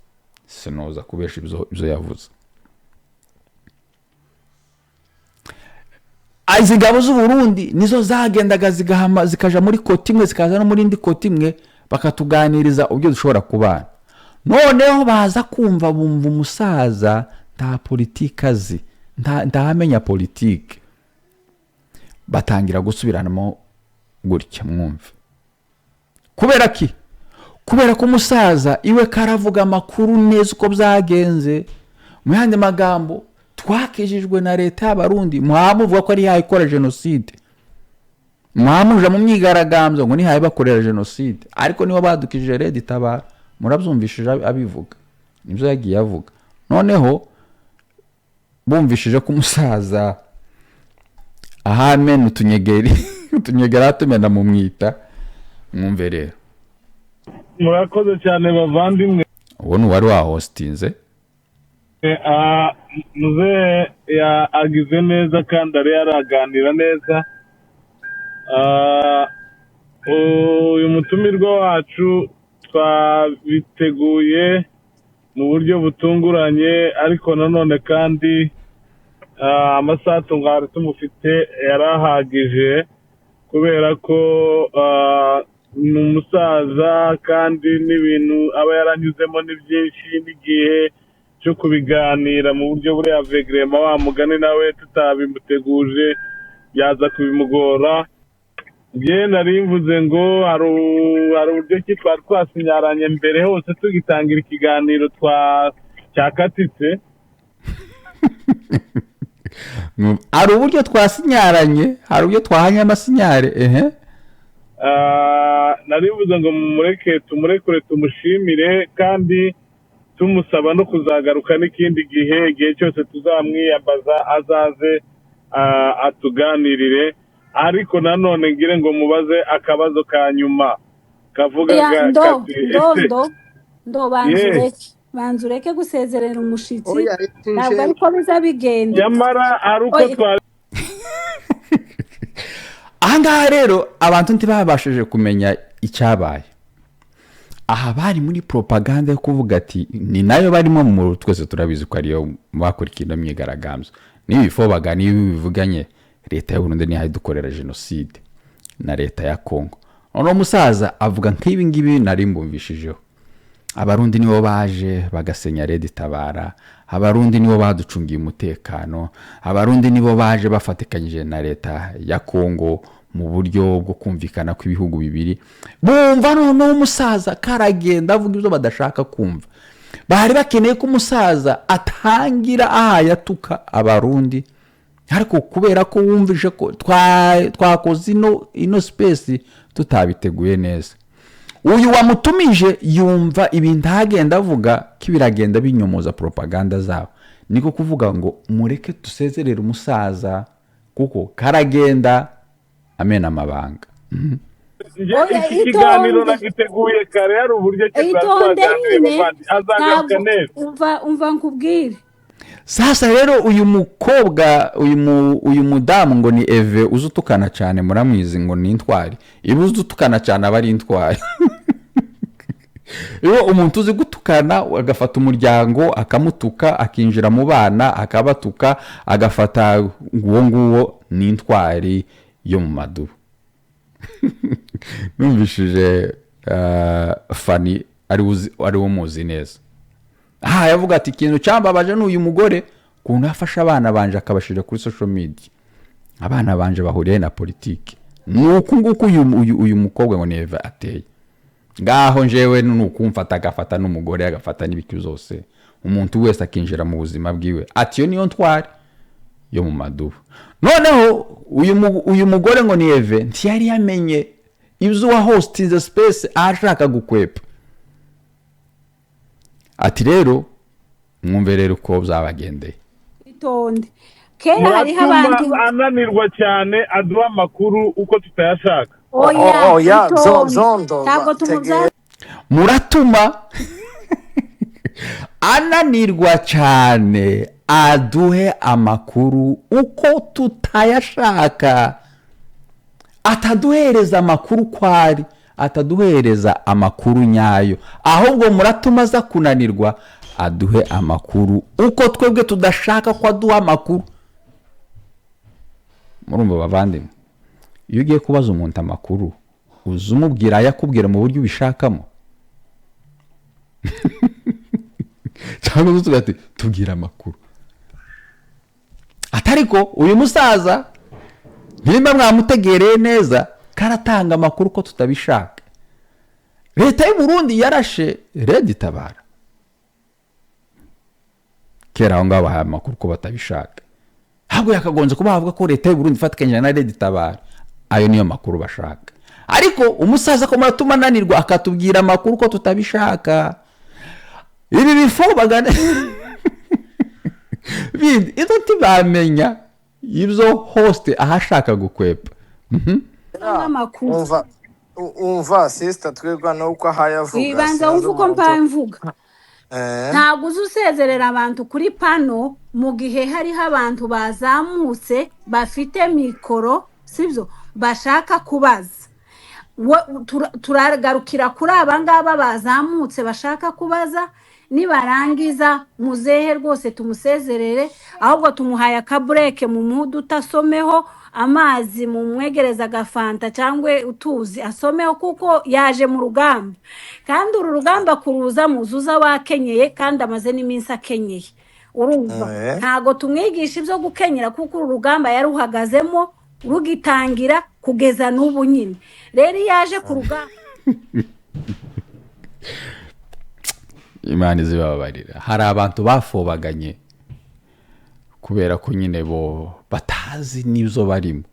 sinoza kubesha ibyo yavuze. Izi ngabo z'Uburundi nizo zagendaga zigahama, zikaja muri côté imwe, zikaza no muri indi côté imwe, bakatuganiriza uburyo dushobora kubana. Noneho baza kumva, bumva umusaza nta politiki azi, ntamenya politiki, batangira gusubiranamo gutya. Mwumve kubera ki? Kubera ko umusaza iwe karavuga amakuru neza uko byagenze. Mu yandi magambo, twakijijwe na leta y'Abarundi. Muvuga ko ari ikora jenoside, mwamuja mu myigaragambyo ngo nihaye bakorera jenoside, ariko nibo badukijije RED Tabara. Murabyumvishije abivuga, nibyo yagiye avuga. Noneho bumvishije ko umusaza ahamena utunyegeri, utunyegeri atumena mu mwita. Mwumve rero. Murakoze cyane, bavandimwe. Uwo ni uwari wahostinze. Muzehe agize neza kandi ari yaraganira neza. Uyu mutumirwa wacu twabiteguye mu buryo butunguranye, ariko nanone kandi amasaha twari tumufite yarahagije, kubera ko ni umusaza kandi n'ibintu aba yaranyuzemo ni byinshi, n'igihe cyo kubiganira mu buryo buri avegrema wa mugani nawe tutabimuteguje byaza kubimugora. Njye nari mvuze ngo hari uburyo ki twari twasinyaranye mbere hose tugitangira ikiganiro twa cyakatitse. Hari uburyo twasinyaranye, hari uburyo twahanye amasinyare. Ehe. Nari mvuze ngo mumureke, tumurekure, tumushimire kandi tumusaba no kuzagaruka n'ikindi gihe, igihe cyose tuzamwiyambaza azaze atuganirire. Ariko nanone ngire ngo mubaze akabazo ka nyuma kavuga ndo kati ndo ese ndo ndo banza ye ureke, banza ureke gusezerera umushitsi, Oya, ntabwo ariko biza bigenda. Nyamara ari uko Oya, twari Ahangaha rero abantu ntibabashije kumenya icyabaye. Aha bari muri propaganda yo kuvuga ati ni nayo barimo mu twese turabizi ko ariyo bakurikiye ino myigaragambyo, n'ibifobaga n'iyo bivuganye leta y'u Burundi niyo idukorera jenoside na leta ya Kongo. Noneho umusaza avuga nk'ibi ngibi nari mbumvishijeho: Abarundi nibo baje bagasenya RED Tabara, Abarundi nibo baducungiye umutekano, Abarundi nibo baje bafatikanyije na leta ya Kongo mu buryo bwo kumvikana kw'ibihugu bibiri. Bumva noneho umusaza karagenda avuga ibyo badashaka kumva. Bari bakeneye ko umusaza atangira ahaye atuka Abarundi, ariko kubera ko wumvise ko twakoze ino space tutabiteguye neza, uyu wamutumije yumva ibintu agenda avuga ko biragenda binyomoza propaganda zabo, niko kuvuga ngo mureke dusezerere umusaza kuko karagenda amena amabanga. Njye Oya, iki kiganiro itonde. nagiteguye kare, hari uburyo ki twari Itonde twaganiriye, nyine. bavandi, azagaruka Ntabwo neza. Umva nkubwire. Sasa rero uyu mukobwa, uyu mudamu ngo ni Eve uzi utukana cyane, muramwizi, ngo ni intwari. Iyo uzi utukana cyane aba ari intwari. Iyo umuntu uzi gutukana agafata umuryango akamutuka, akinjira mu bana akabatuka, agafata uwo nguwo ni intwari yo mu madubu. Numvishije Fani ari wo muzi neza aha yavuga ati ikintu cyambabaje ni uyu mugore ukuntu yafashe abana banje akabashyira kuri social media, abana banje bahuriye na politiki. Ni uku nguku uyu mukobwa ngo ni Eva ateye ngaho. Njewe ni ukumfata agafata n'umugore agafata n'ibiki byose, umuntu wese akinjira mu buzima bwiwe, ati iyo niyo ntwari yo mu madubu. Noneho uyu mugore ngo ni Eve ntiyari yamenye ibyo uwa hostinze space ashaka gukwepa. Ati rero mwumve rero uko byabagendeye. Itonde, kera hariho Muratuma abantu ananirwa cyane aduha amakuru uko tutayashaka. Oya, Oya, itonde. Zondo Ntabwo tumubyaza. Muratuma ananirwa cyane aduhe amakuru uko tutayashaka, ataduhereza amakuru uko ari, ataduhereza amakuru nyayo, ahubwo muratuma aza kunanirwa aduhe amakuru uko twebwe tudashaka ko aduha amakuru. Murumva bavandimwe, iyo ugiye kubaza umuntu amakuru uza umubwira ayakubwira mu buryo ubishakamo, cyangwa uza ati tubwira amakuru. Atariko uyu musaza nimba mwamutegereye neza karatanga amakuru ko tutabishaka. Leta y'u Burundi yarashe Red Tabara kera aho ngaho bahaye amakuru ko batabishaka. Ntabwo yakagonze kuba bavuga ko leta y'u Burundi ifatikanyije na Red Tabara, ayo niyo makuru bashaka. Ariko umusaza ko muratuma ananirwa akatubwira amakuru ko tutabishaka. Ibi bifobagana bindi ito tibamenya ibyo host ahashaka gukwepa. Amakuru umva sister twirwa nuko ahayavuga. Ibanza wumva uko mvuga. Ntabwo uzi usezerera abantu kuri pano mu gihe hariho abantu bazamutse bafite mikoro, sibyo, bashaka kubaza. Turagarukira kuri aba ngaba bazamutse bashaka kubaza, nibarangiza muzehe rwose tumusezerere, ahubwo tumuhaye akabureke mu mudu utasomeho amazi, mumwegereza agafanta cyangwa utuzi asomeho, kuko yaje mu rugamba. Kandi uru rugamba kuruza muzuza wakenyeye, kandi amaze n'iminsi akenyeye. Urumva ntago tumwigisha ibyo gukenyera, kuko uru rugamba yaruhagazemo rugitangira kugeza n'ubu nyine. Rero yaje ku rugamba Imana izibabarira. Hari abantu bafobaganye kubera ko nyine bo batazi n'ibyo barimo.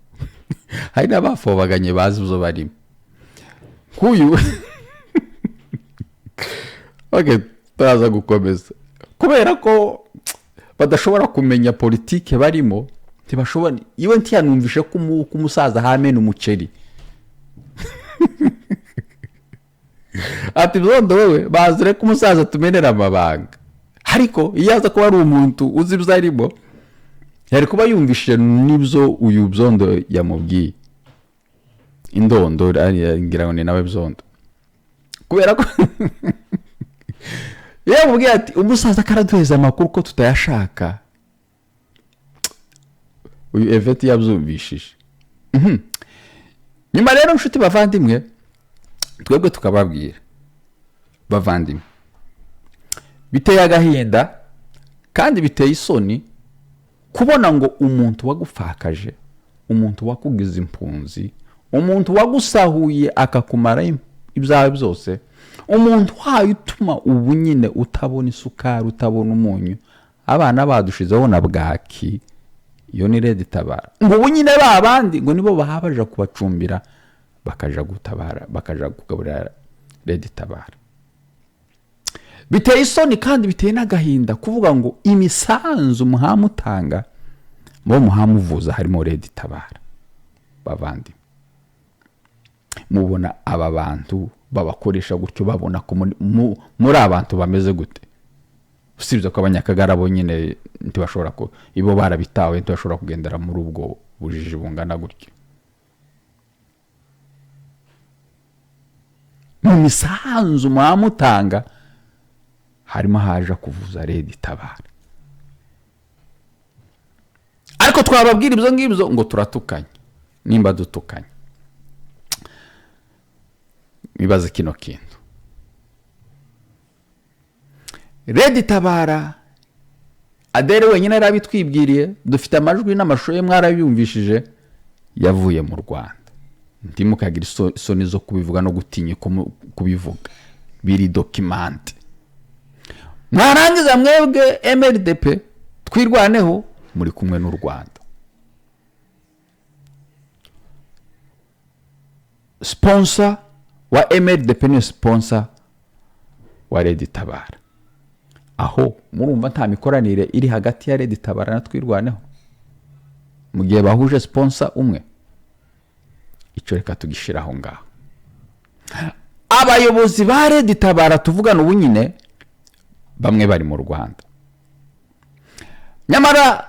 Hari n'abafobaganye bazi ibyo barimo. Kuyu okay, turaza gukomeza. Kubera ko badashobora kumenya politike barimo, ntibashobora. Iwe ntiyanumvishe ko umusaza hamena umuceri. Ati byondo wewe bazire ko umusaza tumenera amabanga. Ariko iyo aza kuba ari umuntu uzi ibyo arimo, yari kuba yumvishije n'ibyo uyu byondo yamubwiye. Indondo ngira ngo ni nawe byondo. Kubera ko yamubwiye ati umusaza karaduheza amakuru ko tutayashaka. Uyu Evet yabyumvishije. Nyuma rero nshuti bavandimwe, twebwe tukababwira bavandimwe, biteye agahinda kandi biteye isoni kubona ngo umuntu wagufakaje, umuntu wakugize impunzi, umuntu wagusahuye akakumara ibyawe byose, umuntu wayo utuma ubu nyine utabona isukari, utabona umunyu, abana badushizeho na bwaki, iyo ni Red Tabara. Ngo ubu nyine babandi ngo nibo bahabaje kubacumbira, bakaja gutabara, bakaja kugaburira Red Tabara. Biteye isoni kandi biteye n'agahinda kuvuga ngo imisanzu muhamutanga mu muhamuvuza harimo Red Tabara. Bavandi, mubona aba bantu babakoresha gutyo, babona ko muri abantu bameze gute? Usibye ko abanyakagara bo nyine ntibashobora ko ibo barabitawe, ntibashobora kugendera muri ubwo bujiji bungana gutyo. Mu misanzu muhamutanga harimo haje kuvuza Red Tabara. Ariko twababwira ibyo ngibyo ngo turatukanye. Nimba dutukanye, mibaze kino kintu. Red Tabara Adere wenyine yarabitwibwiriye, dufite amajwi n'amashusho ye mwarabyumvishije, yavuye mu Rwanda. Ntimukagira isoni zo kubivuga no gutinya kubivuga, biri document. Mwarangiza mwebwe MRDP twirwaneho muri kumwe n'u Rwanda. Sponsor wa MRDP ni sponsor wa Red Tabara. Aho murumva nta mikoranire iri hagati ya Red Tabara na twirwaneho mu gihe bahuje sponsor umwe. Icyo reka tugishiraho ngaho. Abayobozi ba Red Tabara tuvugana ubu nyine bamwe bari mu Rwanda. Nyamara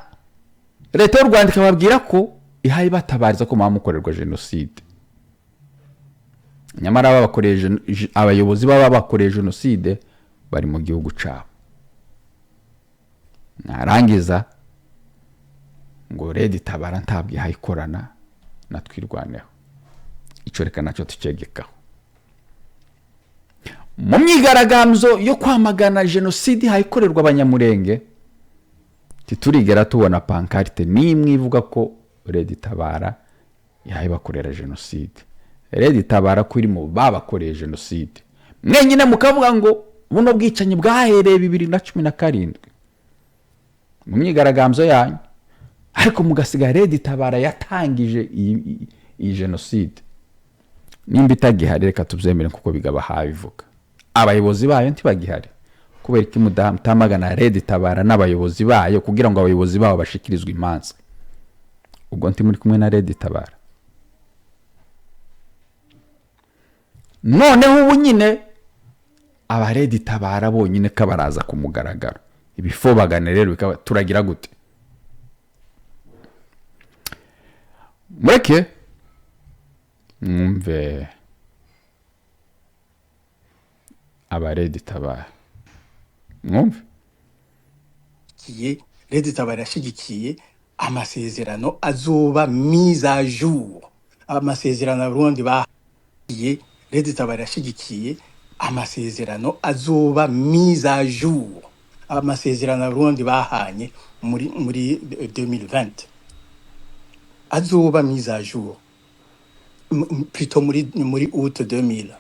leta y'u Rwanda ikababwira ko ihaye batabariza ko bamukorerwa jenoside. Nyamara babakoreye, abayobozi baba bakoreye jenoside bari mu gihugu cyabo. Narangiza Ngo Red Tabara ntabwo ihayikorana na Twirwaneho. Icyo reka nacyo tucyegekaho. Mu myigaragambyo yo kwamagana jenoside hayikorerwa Abanyamurenge, titurigera tubona pancarte n'imwe ivuga ko Red Tabara yayibakorera jenoside. Red Tabara ko iri mu babakoreye jenoside, mwenyine mukavuga ngo buno bwicanyi bwahereye 2017 mu myigaragambyo yanyu, ariko mugasiga Red Tabara yatangije iyi jenoside. Nimba itagihari reka tubyemere kuko Bigaba habivuga, abayobozi bayo ntibagihari. Kubera iki mutamagana Red Tabara n'abayobozi bayo kugira ngo abayobozi babo bashikirizwe imanza? Ubwo nti muri kumwe na Red Tabara. Noneho ubu nyine aba Red Tabara bonyine kabaraza ku mugaragaro, ibifobagane rero bikaba turagira gute? Mureke mwumve aba Red Tabara, mwumve. Red Tabara yashigikiye amasezerano azoba mise à jour, amasezerano Abarundi bahiye. Red Tabara yashigikiye amasezerano azoba mise à jour, amasezerano Abarundi bahanye muri 2020 azoba mise à jour, plutôt muri août 2000.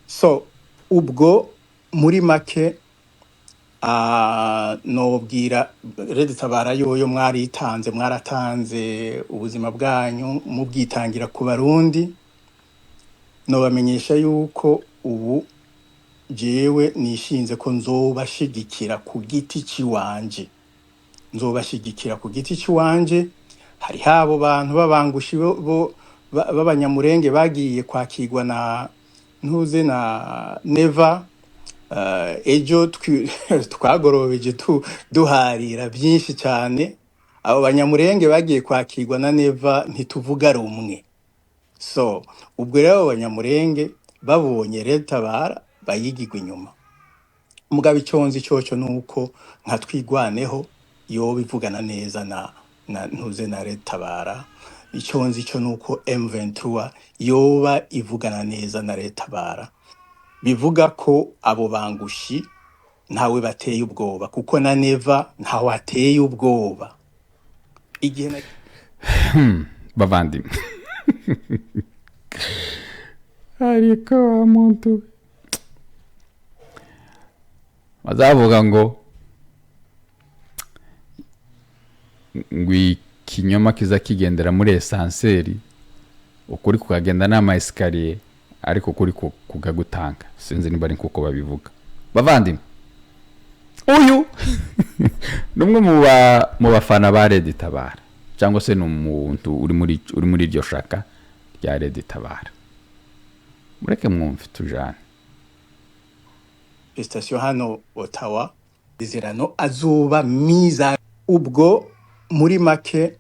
So ubwo muri make nobwira Red Tabara yoyo mwaritanze, mwaratanze ubuzima bwanyu mubwitangira ku Barundi. Nobamenyesha yuko ubu jewe nishinze ko nzobashigikira ku giti ciwanje, nzobashigikira ku giti ciwanje. Hari habo bantu babangushi bo b'Abanyamurenge bagiye kwakirwa na ntuze na Neva. Ejo twagorobeje duharira byinshi cyane. Abo Banyamurenge bagiye kwakirwa na Neva ntituvuga rumwe. So ubwo rero abo Banyamurenge babonye Red Tabara bayigirwa inyuma. Mugabo icyonzi cyoco nuko nka Twigwaneho yoba ivugana neza na ntuze na Red Tabara. Icyonzi cyo nuko M23 yoba ivugana neza na Red Tabara. Bivuga ko abo bangushi ntawe bateye ubwoba, kuko na Neva ntawe ateye ubwoba. Igihe bavandimwe ariko muntu bazavuga ngo ikinyoma kiza kigendera muri esanseri, ukuri kukagenda n'ama escalier, ariko kuri kugagutanga. Sinzi niba ari kuko babivuga. Bavandimwe, uyu numwe mu bafana ba Red Tabara, cyangwa se n'umuntu uri muri iryo shaka rya Red Tabara. Mureke mwumve tujane. Station hano Ottawa izerano azoba miza. Ubwo muri make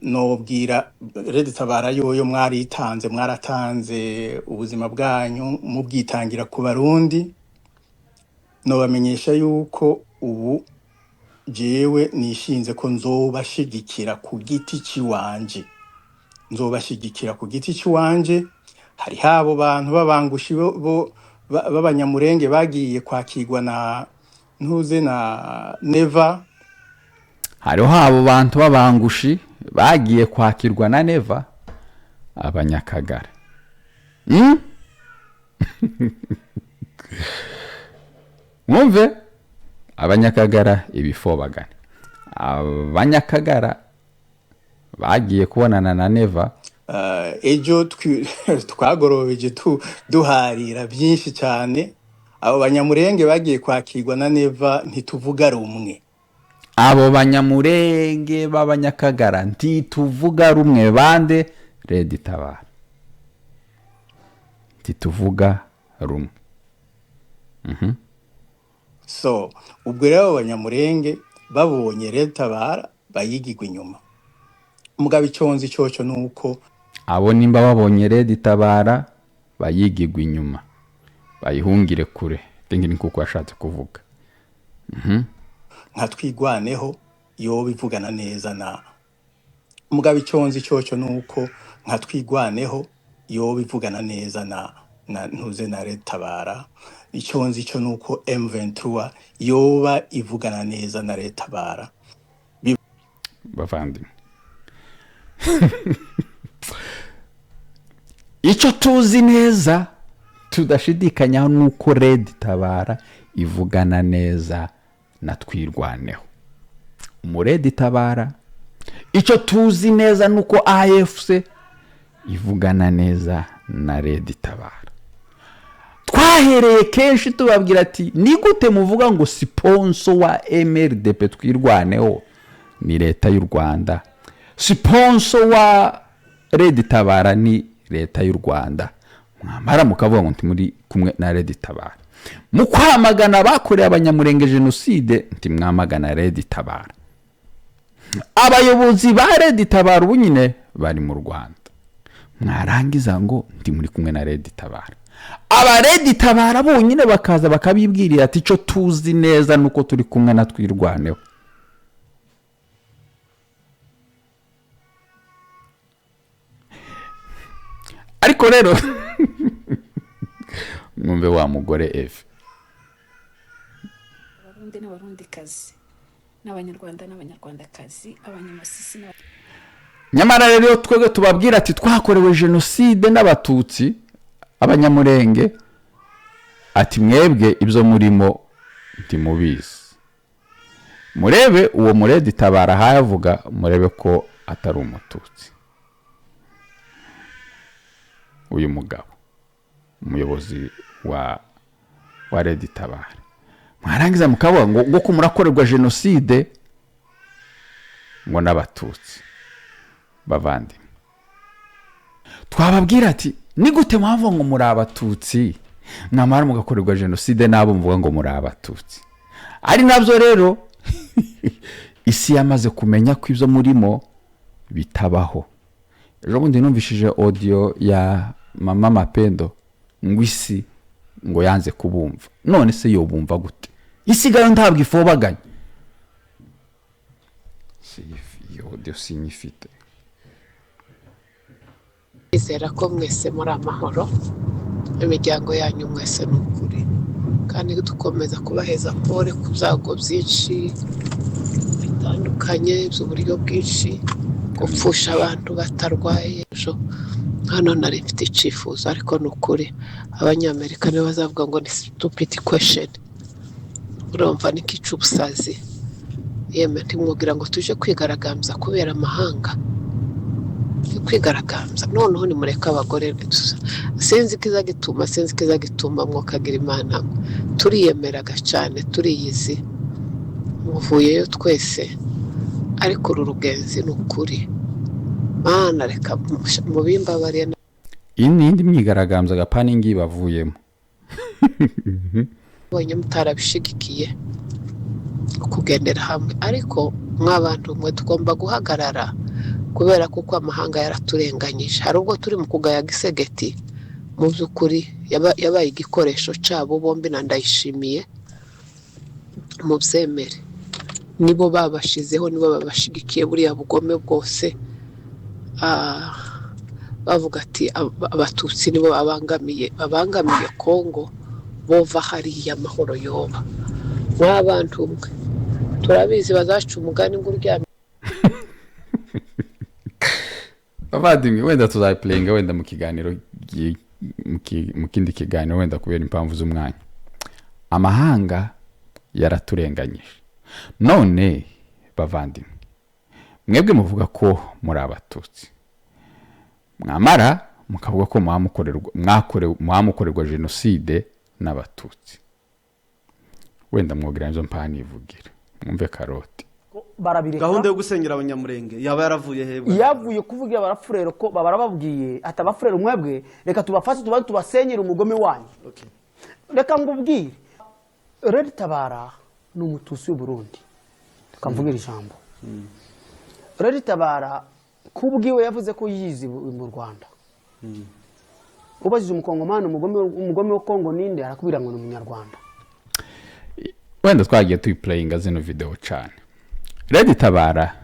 nobwira Red Tabara yoyo mwaritanze, mwaratanze ubuzima bwanyu mubwitangira ku Barundi. Nobamenyesha yuko ubu jewe nishinze ko nzobashigikira ku giti ciwanje, nzobashigikira ku giti ciwanje. Hari habo bantu babangushi bo b'Abanyamurenge bagiye kwakirwa na ntuze na Neva. Hariho abo bantu babangushi bagiye kwakirwa na Neva, Abanyakagara. Mwumve, Abanyakagara ibifobagana. Abanyakagara bagiye kubonana na Neva. Ejo twagorobeje duharira byinshi cyane. Abo Banyamurenge bagiye kwakirwa na Neva ntituvuga rumwe. Abo Banyamurenge b'Abanyakagara ntituvuga rumwe bande Red Tabara. Ntituvuga rumwe. So ubwo rero abo Banyamurenge babonye Red Tabara bayigirwa inyuma. Mugabo icyonzi cyoco nuko abo nimba babonye Red Tabara bayigirwa inyuma, bayihungire kure. Tingi ni kuko yashatse kuvuga. Nka Twigwaneho Yoba ivugana neza na mugabo icyo nzi cyoco ni uko nka Twigwaneho yoba ivugana neza na ntuze na Red Tabara. Icyo nzi cyo ni uko M23 yoba ivugana neza na Red Tabara. Bavandimwe, icyo tuzi neza tudashidikanyaho ni uko Red Tabara ivugana neza na Twirwaneho. Umuredi Tabara, icyo tuzi neza ni uko AFC ivugana neza na Red Tabara. Twahereye kenshi tubabwira ati ni gute muvuga ngo sponsor wa MRDP Twirwaneho ni leta y'u Rwanda, sponsor wa Red Tabara ni leta y'u Rwanda, mwamara mukavuga ngo nti muri kumwe na Red Tabara. Mu kwamagana bakoreye Abanyamurenge jenoside nti mwamagana Red Tabara. Abayobozi ba Red Tabara ubu nyine bari mu Rwanda, mwarangiza ngo nti muri kumwe na Red Tabara. Aba Red Tabara bonyine bakaza bakabibwirira ati icyo tuzi neza nuko turi kumwe na Twirwaneho. Ariko rero mwumve wa mugore Eve. Abarundi n'Abarundikazi n'Abanyarwanda n'Abanyarwandakazi, Abanyamasisi. Nyamara rero twebwe tubabwira ati twakorewe jenoside n'Abatutsi Abanyamurenge, ati mwebwe ibyo murimo ntimubizi. Murebe uwo Muredi Tabara hayavuga, murebe ko atari Umututsi. Uyu mugabo umuyobozi wa Red Tabara, mwarangiza mukavuga ngo ko murakorerwa jenoside ngo n'Abatutsi. Bavandimwe, twababwira ati ni gute mwavuga ngo muri Abatutsi mwamara mugakorerwa jenoside nabo muvuga ngo muri Abatutsi? Ari nabyo rero isi yamaze kumenya ko ibyo murimo bitabaho. Ejo bundi numvishije audio ya mama Mapendo ngo isi ngo yanze kubumva. None se yobumva gute? Isi gayo ntabwo ifobaganye. Si iyo audio sinyifite. Izera ko mwese muri amahoro, imiryango yanyu mwese ni ukuri, kandi dukomeza kubaheza pole ku byago byinshi bitandukanye by'uburyo bwinshi, gupfusha abantu batarwaye. Ejo hano nari mfite icyifuzo, ariko ni ukuri Abanyamerika nibo bazavuga ngo ni stupid question, urumva ni kicubusazi. Yemwe ntimwubwira ngo tuje kwigaragambya kubera amahanga, kwigaragambya. Noneho nimureke abagore, sinzi ikiza gituma, sinzi ikiza gituma mwokagira Imana. Turiyemeraga cyane, turiyizi, muvuyeyo twese, ariko uru rugenzi ni ukuri. Mana reka mubimbabariye. Iyi ni indi myigaragambyo agapani ngiyi bavuyemo. Bonye mutarabishigikiye kugendera hamwe, ariko mwabantu mwe tugomba guhagarara kubera kuko amahanga yaraturenganyije. Hari ubwo turi mu kugaya Gisegeti, mu by'ukuri yabaye igikoresho cyabo bombi na Ndayishimiye, mubyemere nibo babashizeho, nibo babashigikiye buriya bugome bwose. Bavuga ati Abatutsi nibo babangamiye Kongo, bova hariya amahoro yoba. Mwabantu mwe turabizi bazaca umugani ngo uryamye. Abavandimwe, wenda tuzayiplayinga wenda mu kiganiro mu kindi kiganiro wenda kubera impamvu z'umwanya. Amahanga yaraturenganyije. None bavandimwe, mwebwe muvuga ko muri Abatutsi, mwamara mukavuga ko mwamukorerwa jenoside n'Abatutsi. Wenda mwogira nzo mpanivugira mwumve karoti. Barabireka. Gahunda yo gusengera Abanyamurenge yaba yaravuye he? Yavuye kuvugira abarafurero ko barababwiye ati abafurero mwebwe reka tubafashe tubaze tubasenyere umugome wanyu. Okay. Reka ngubwire, Red Tabara ni Umututsi w'u Burundi. Reka mvuge ijambo. Red Tabara kubwiwe yavuze ko yizi mu Rwanda. Ubajije Umukongomani umugome wa Kongo ninde, arakubwira ngo ni Umunyarwanda. Wenda twagiye tuyiplayinga zino video cyane. Red Tabara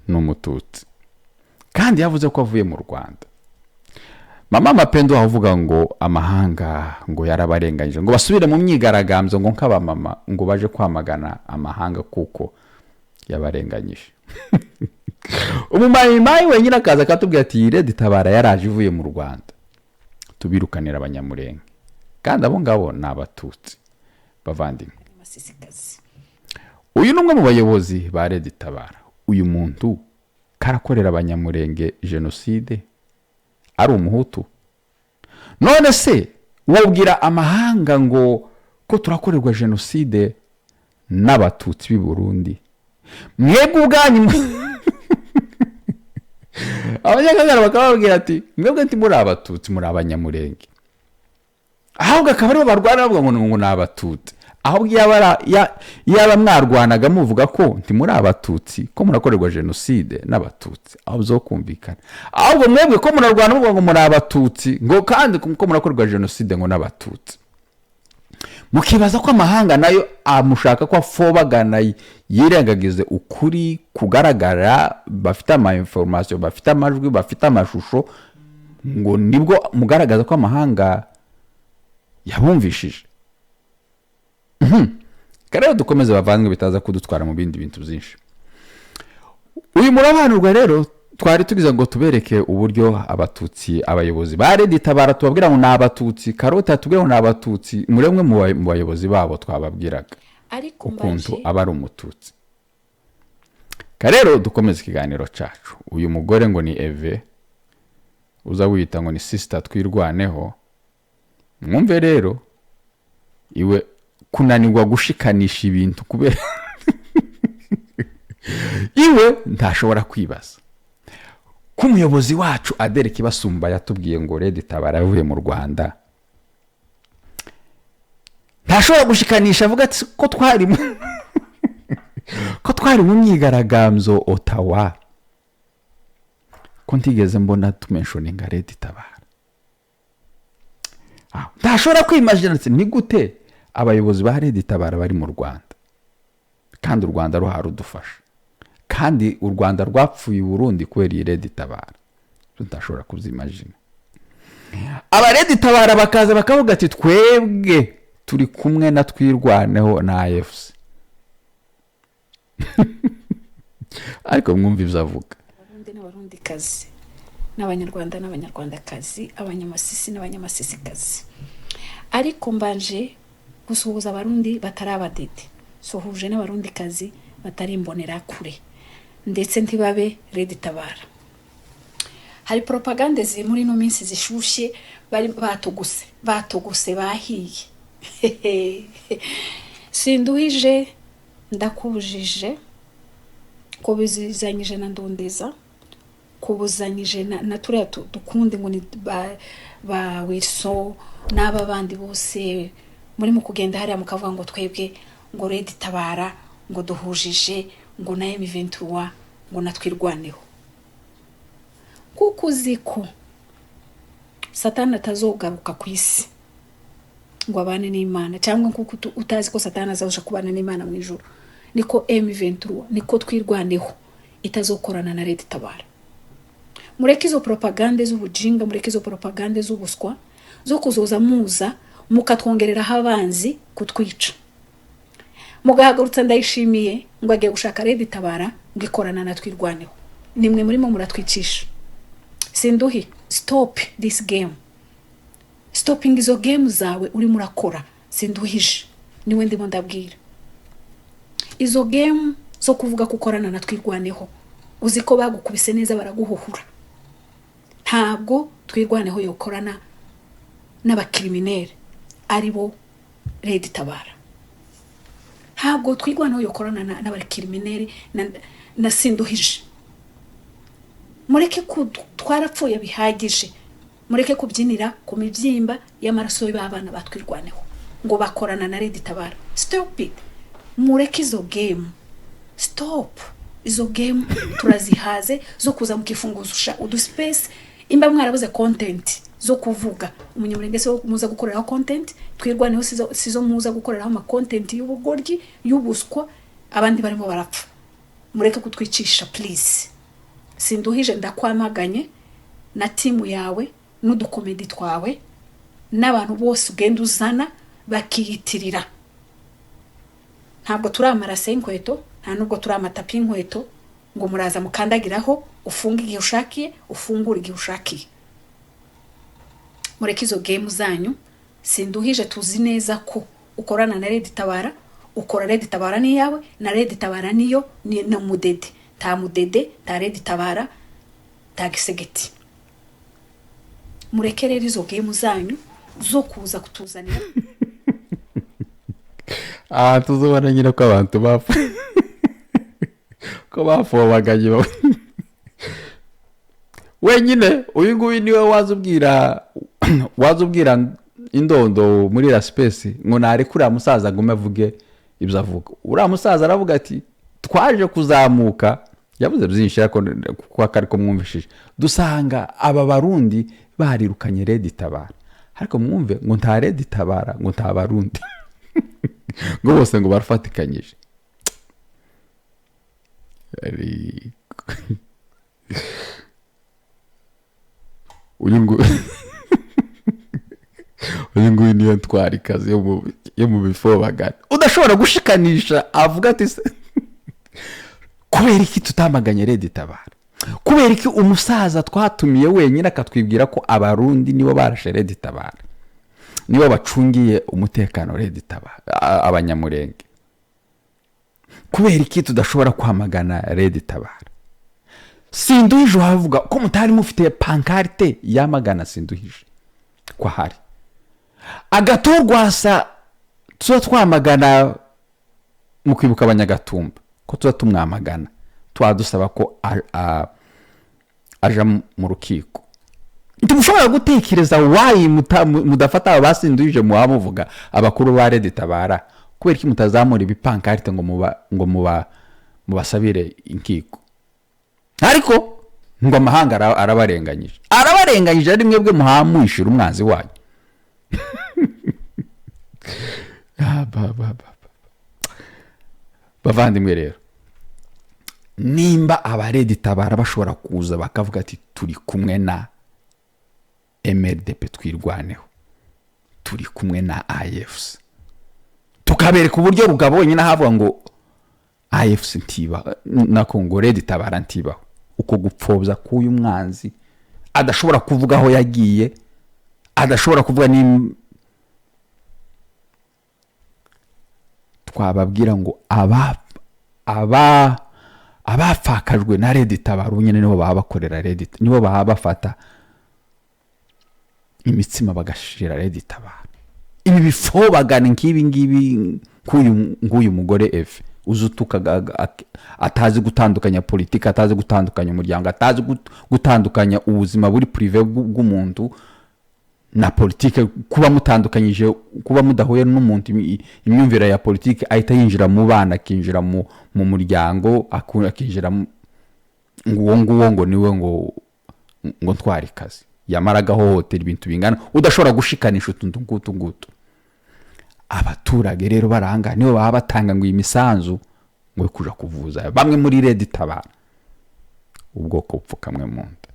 ni umututsi kandi yavuze ko avuye mu Rwanda. Mama Mapendo avuga ngo amahanga ngo yarabarenganyije, ngo basubire mu myigaragambyo ngo nk'abamama ngo baje kwamagana amahanga kuko yabarenganyije. Umumayimayi wenyine akaza akatubwira ati Red Tabara yaraje ivuye mu Rwanda, tubirukanira abanyamurenge kandi abo ngabo ni abatutsi. Bavandimwe, uyu ni umwe mu bayobozi ba Red Tabara. Uyu muntu karakorera abanyamurenge jenoside ari umuhutu. None se wabwira amahanga ngo ko turakorerwa jenoside n'abatutsi b'i Burundi? Mwebwe ubwanyu abanyakagara bakababwira ati mwebwe nti muri abatutsi, muri abanyamurenge. Ahubwo akaba aribo barwana bavuga ngo ni abatutsi. Ahubwo yaba mwarwanaga muvuga ko nti muri abatutsi, ko murakorerwa jenoside n'abatutsi, aho zo kumvikana. Ahubwo mwebwe ko murarwana muvuga ngo muri abatutsi, ngo kandi ko murakorerwa jenoside ngo n'abatutsi, mukibaza ko amahanga nayo amushaka ko afobagana yirengagize ukuri kugaragara. Bafite ama information, bafite amajwi, bafite amashusho, ngo nibwo mugaragaza ko amahanga yabumvishije. Rero dukomeze bavandwe, bitaza kudutwara mu bindi bintu byinshi. Uyu murabanurwa rero twari tugize ngo tubereke uburyo abatutsi, abayobozi ba Red Tabara tubabwira ngo ni abatutsi, Karoti atubwira ngo ni abatutsi, muri umwe mu bayobozi babo twababwiraga ariko ukuntu aba ari umututsi. Rero dukomeze ikiganiro cyacu. Uyu mugore ngo ni Eve uza wita ngo ni sister Twirwaneho. Mwumve rero iwe kunanirwa gushikanisha ibintu kubera iwe ntashobora kwibaza ko umuyobozi wacu Adere Kibasumba yatubwiye ngo Red Tabara yavuye mu Rwanda, ntashobora gushikanisha avuga ati ko twari mu myigaragambyo Ottawa, ko ntigeze mbona tumentioninga Red Tabara. Ntashobora kwimagina ati ni gute abayobozi ba Red Tabara bari mu Rwanda kandi u Rwanda ruharudufasha, kandi u Rwanda rwapfuye Burundi kubera iyi Red Tabara. Ntashobora kubyimagina. Aba Red Tabara bakaza bakavuga ati twebwe turi kumwe na Twirwaneho na AFC. Ariko mwumva ibyo avuga. Abarundi n'abarundikazi, n'abanyarwanda n'abanyarwandakazi, abanyamasisi n'abanyamasisikazi. Ariko mbanje gusuhuza abarundi batari abadede, suhuje n'abarundikazi batari imbonera kure, ndetse ntibabe Red Tabara. Hari propagande ziri muri no minsi zishushe, bari batuguse bahiye. Sinduhije ndakubujije ko bizizanyije na ndondeza, kubuzanyije na turiya dukunde ngo ni ba Wilson n'aba bandi bose muri mu kugenda hariya mukavuga ngo twebwe ngo Red Tabara ngo duhujije ngo na M23 ngo natwirwaneho. Kuko uziko Satani atazogaruka ku isi ngo abane n'Imana, cyangwa kuko utazi ko Satani azaje kubana n'Imana mu ijuru, niko M23 niko Twirwaneho itazokorana na Red Tabara. Mureke izo propagande z'ubujinga, mureke izo propagande z'ubuswa zo kuzoza muza mukatwongereraho abanzi kutwica. Mugahagurutsa Ndayishimiye ngo agiye gushaka Red Tabara ngo ikorana na Twirwaneho. Nimwe murimo muratwicisha. Sinduhi, stop this game. Stopping izo game zawe uri murakora. Sinduhije, niwe ndimo ndabwira. Izo game zo kuvuga kukorana na Twirwaneho, uzi ko bagukubise neza baraguhuhura. Ntabwo Twirwaneho yokorana n'abakriminere ari bo Red Tabara. Ntabwo Twirwaneho yokorana n'abakriminere na Sinduhije. Mureke twarapfuye bihagije, mureke kubyinira ku mibyimba y'amaraso y'abana batwirwaneho ngo bakorana na Red Tabara. Stop it. Mureke izo game. Stop izo game turazihaze zo kuza mukifunguzusha udu space. Imba mwarabuze content zo kuvuga, umunyamurenge se muza gukoreraho content, Twirwaneho sizo muza gukoreraho ama content y'ubugoryi y'ubuswa, abandi barimo barapfa. Mureke kutwicisha, please. Sinduhije, ndakwamaganye na team yawe n'udukomedi twawe n'abantu bose ugenda uzana bakiyitirira. Ntabwo turi amarase y'inkweto, nta nubwo turi amatapi y'inkweto ngo muraza mukandagiraho, ufunge igihe ushakiye, ufungure igihe ushakiye. Mureke izo game zanyu. Sinduhije, tuzi neza ko ukorana na Red Tabara. Ukora Red Tabara ni iyawe, na Red Tabara niyo ni na mudede. Nta mudede, nta Red Tabara, nta gisegeti. Mureke rero izo game zanyu zo kuza kutuzanira. Aha tuzobona nyine ko abantu bapfa, ko bafobaganye wenyine. Uyu nguyu niwe waza ubwira indondo muri la space ngo nareke uriya musaza agume avuge ibyo avuga. Uriya musaza aravuga ati twaje kuzamuka, yavuze byinshi, ariko kuko akari ko mwumvishije, dusanga aba Barundi barirukanye Red Tabara. Ariko mwumve ngo nta Red Tabara, ngo nta Barundi, ngo bose ngo barafatikanyije. Uyu nguyu niyo ntwarikazi yo mu bifobagana udashobora gushikanisha. Avuga ati: "Se, kubera iki tutamaganye Red Tabara? Kubera iki umusaza twatumiye wenyine akatwibwira ko Abarundi nibo barashe Red Tabara, nibo bacungiye umutekano Red Tabara, Abanyamurenge? Kubera iki tudashobora kwamagana Red Tabara?" Sinduhije uhavuga ko mutari mufite pancarte yamagana Sinduhije ko ahari agaturwasa tuba twamagana mu kwibuka Abanyagatumba, ko tuba tumwamagana, tuba dusaba ko aja mu rukiko. Ntimushobora gutekereza why mudafata aba basinduhije muba muvuga abakuru ba Red Tabara? Kubera iki mutazamura ibipankarite ngo muba mubasabire inkiko? Ariko ngo amahanga arabarenganyije, arabarenganyije, ari mwebwe muhamwishira umwanzi wanyu. Ah, ba, ba, ba, ba. Bavandimwe rero, nimba aba Red Tabara bashobora kuza bakavuga ati turi kumwe na MRDP Twirwaneho, turi kumwe na AFC, tukabereka uburyo Rugabo wenyine ahavuga ngo AFC ntiba nako, ngo Red Tabara ntibaho, uko gupfobya k'uyu mwanzi adashobora kuvuga aho yagiye, adashobora kuvuga, ni twababwira ngo aba abapfakajwe na Red Tabara ubu nyine nibo baba bakorera Red, nibo baba bafata imitsima bagashira Red Tabara. Ibi bifobagana nk'ibi ngibi, nk'uyu mugore Eve uzi utuka, atazi gutandukanya politiki, atazi gutandukanya umuryango, atazi gutandukanya ubuzima buri privé bw'umuntu na politike. Kuba mutandukanyije, kuba mudahuye n'umuntu imyumvire ya politike, ahita yinjira mu bana, akinjira mu muryango, akinjira ngo uwo nguwo ngo niwe ngo ntware ikazi, yamara agahohotera ibintu bingana, udashobora gushikanisha utuntu ngutu ngutu. Abaturage rero baranga nibo baba batanga ngo iyi misanzu ngo yo kuja kuvuza bamwe muri Red Tabara. Ubwoko bupfukamwe mu nda.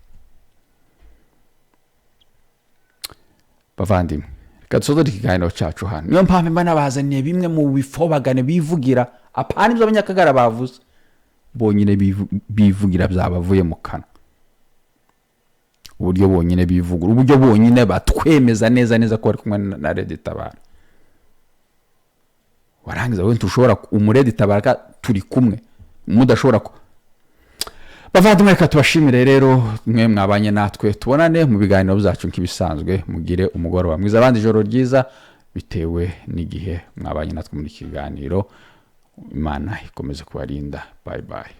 Bavandimwe, reka dusoze ikiganiro cyacu hano. Niyo mpamvu mba nabazaniye bimwe mu bifobagane bivugira, apana ibyo Abanyakagara bavuze bonyine, bivugira byabavuye mu kanwa, uburyo bonyine bivugura, uburyo bonyine batwemeza neza neza ko bari kumwe na Red Tabara. Warangiza wowe ntushobora umu Red Tabara turi kumwe mudashobora ku. Bavandimwe, reka tubashimire rero mwe mwabanye natwe. Tubonane mu biganiro byacu nk'ibisanzwe. Mugire umugoroba mwiza, abandi ijoro ryiza, bitewe n'igihe mwabanye natwe muri iki kiganiro. Imana ikomeze kubarinda. Bye bye.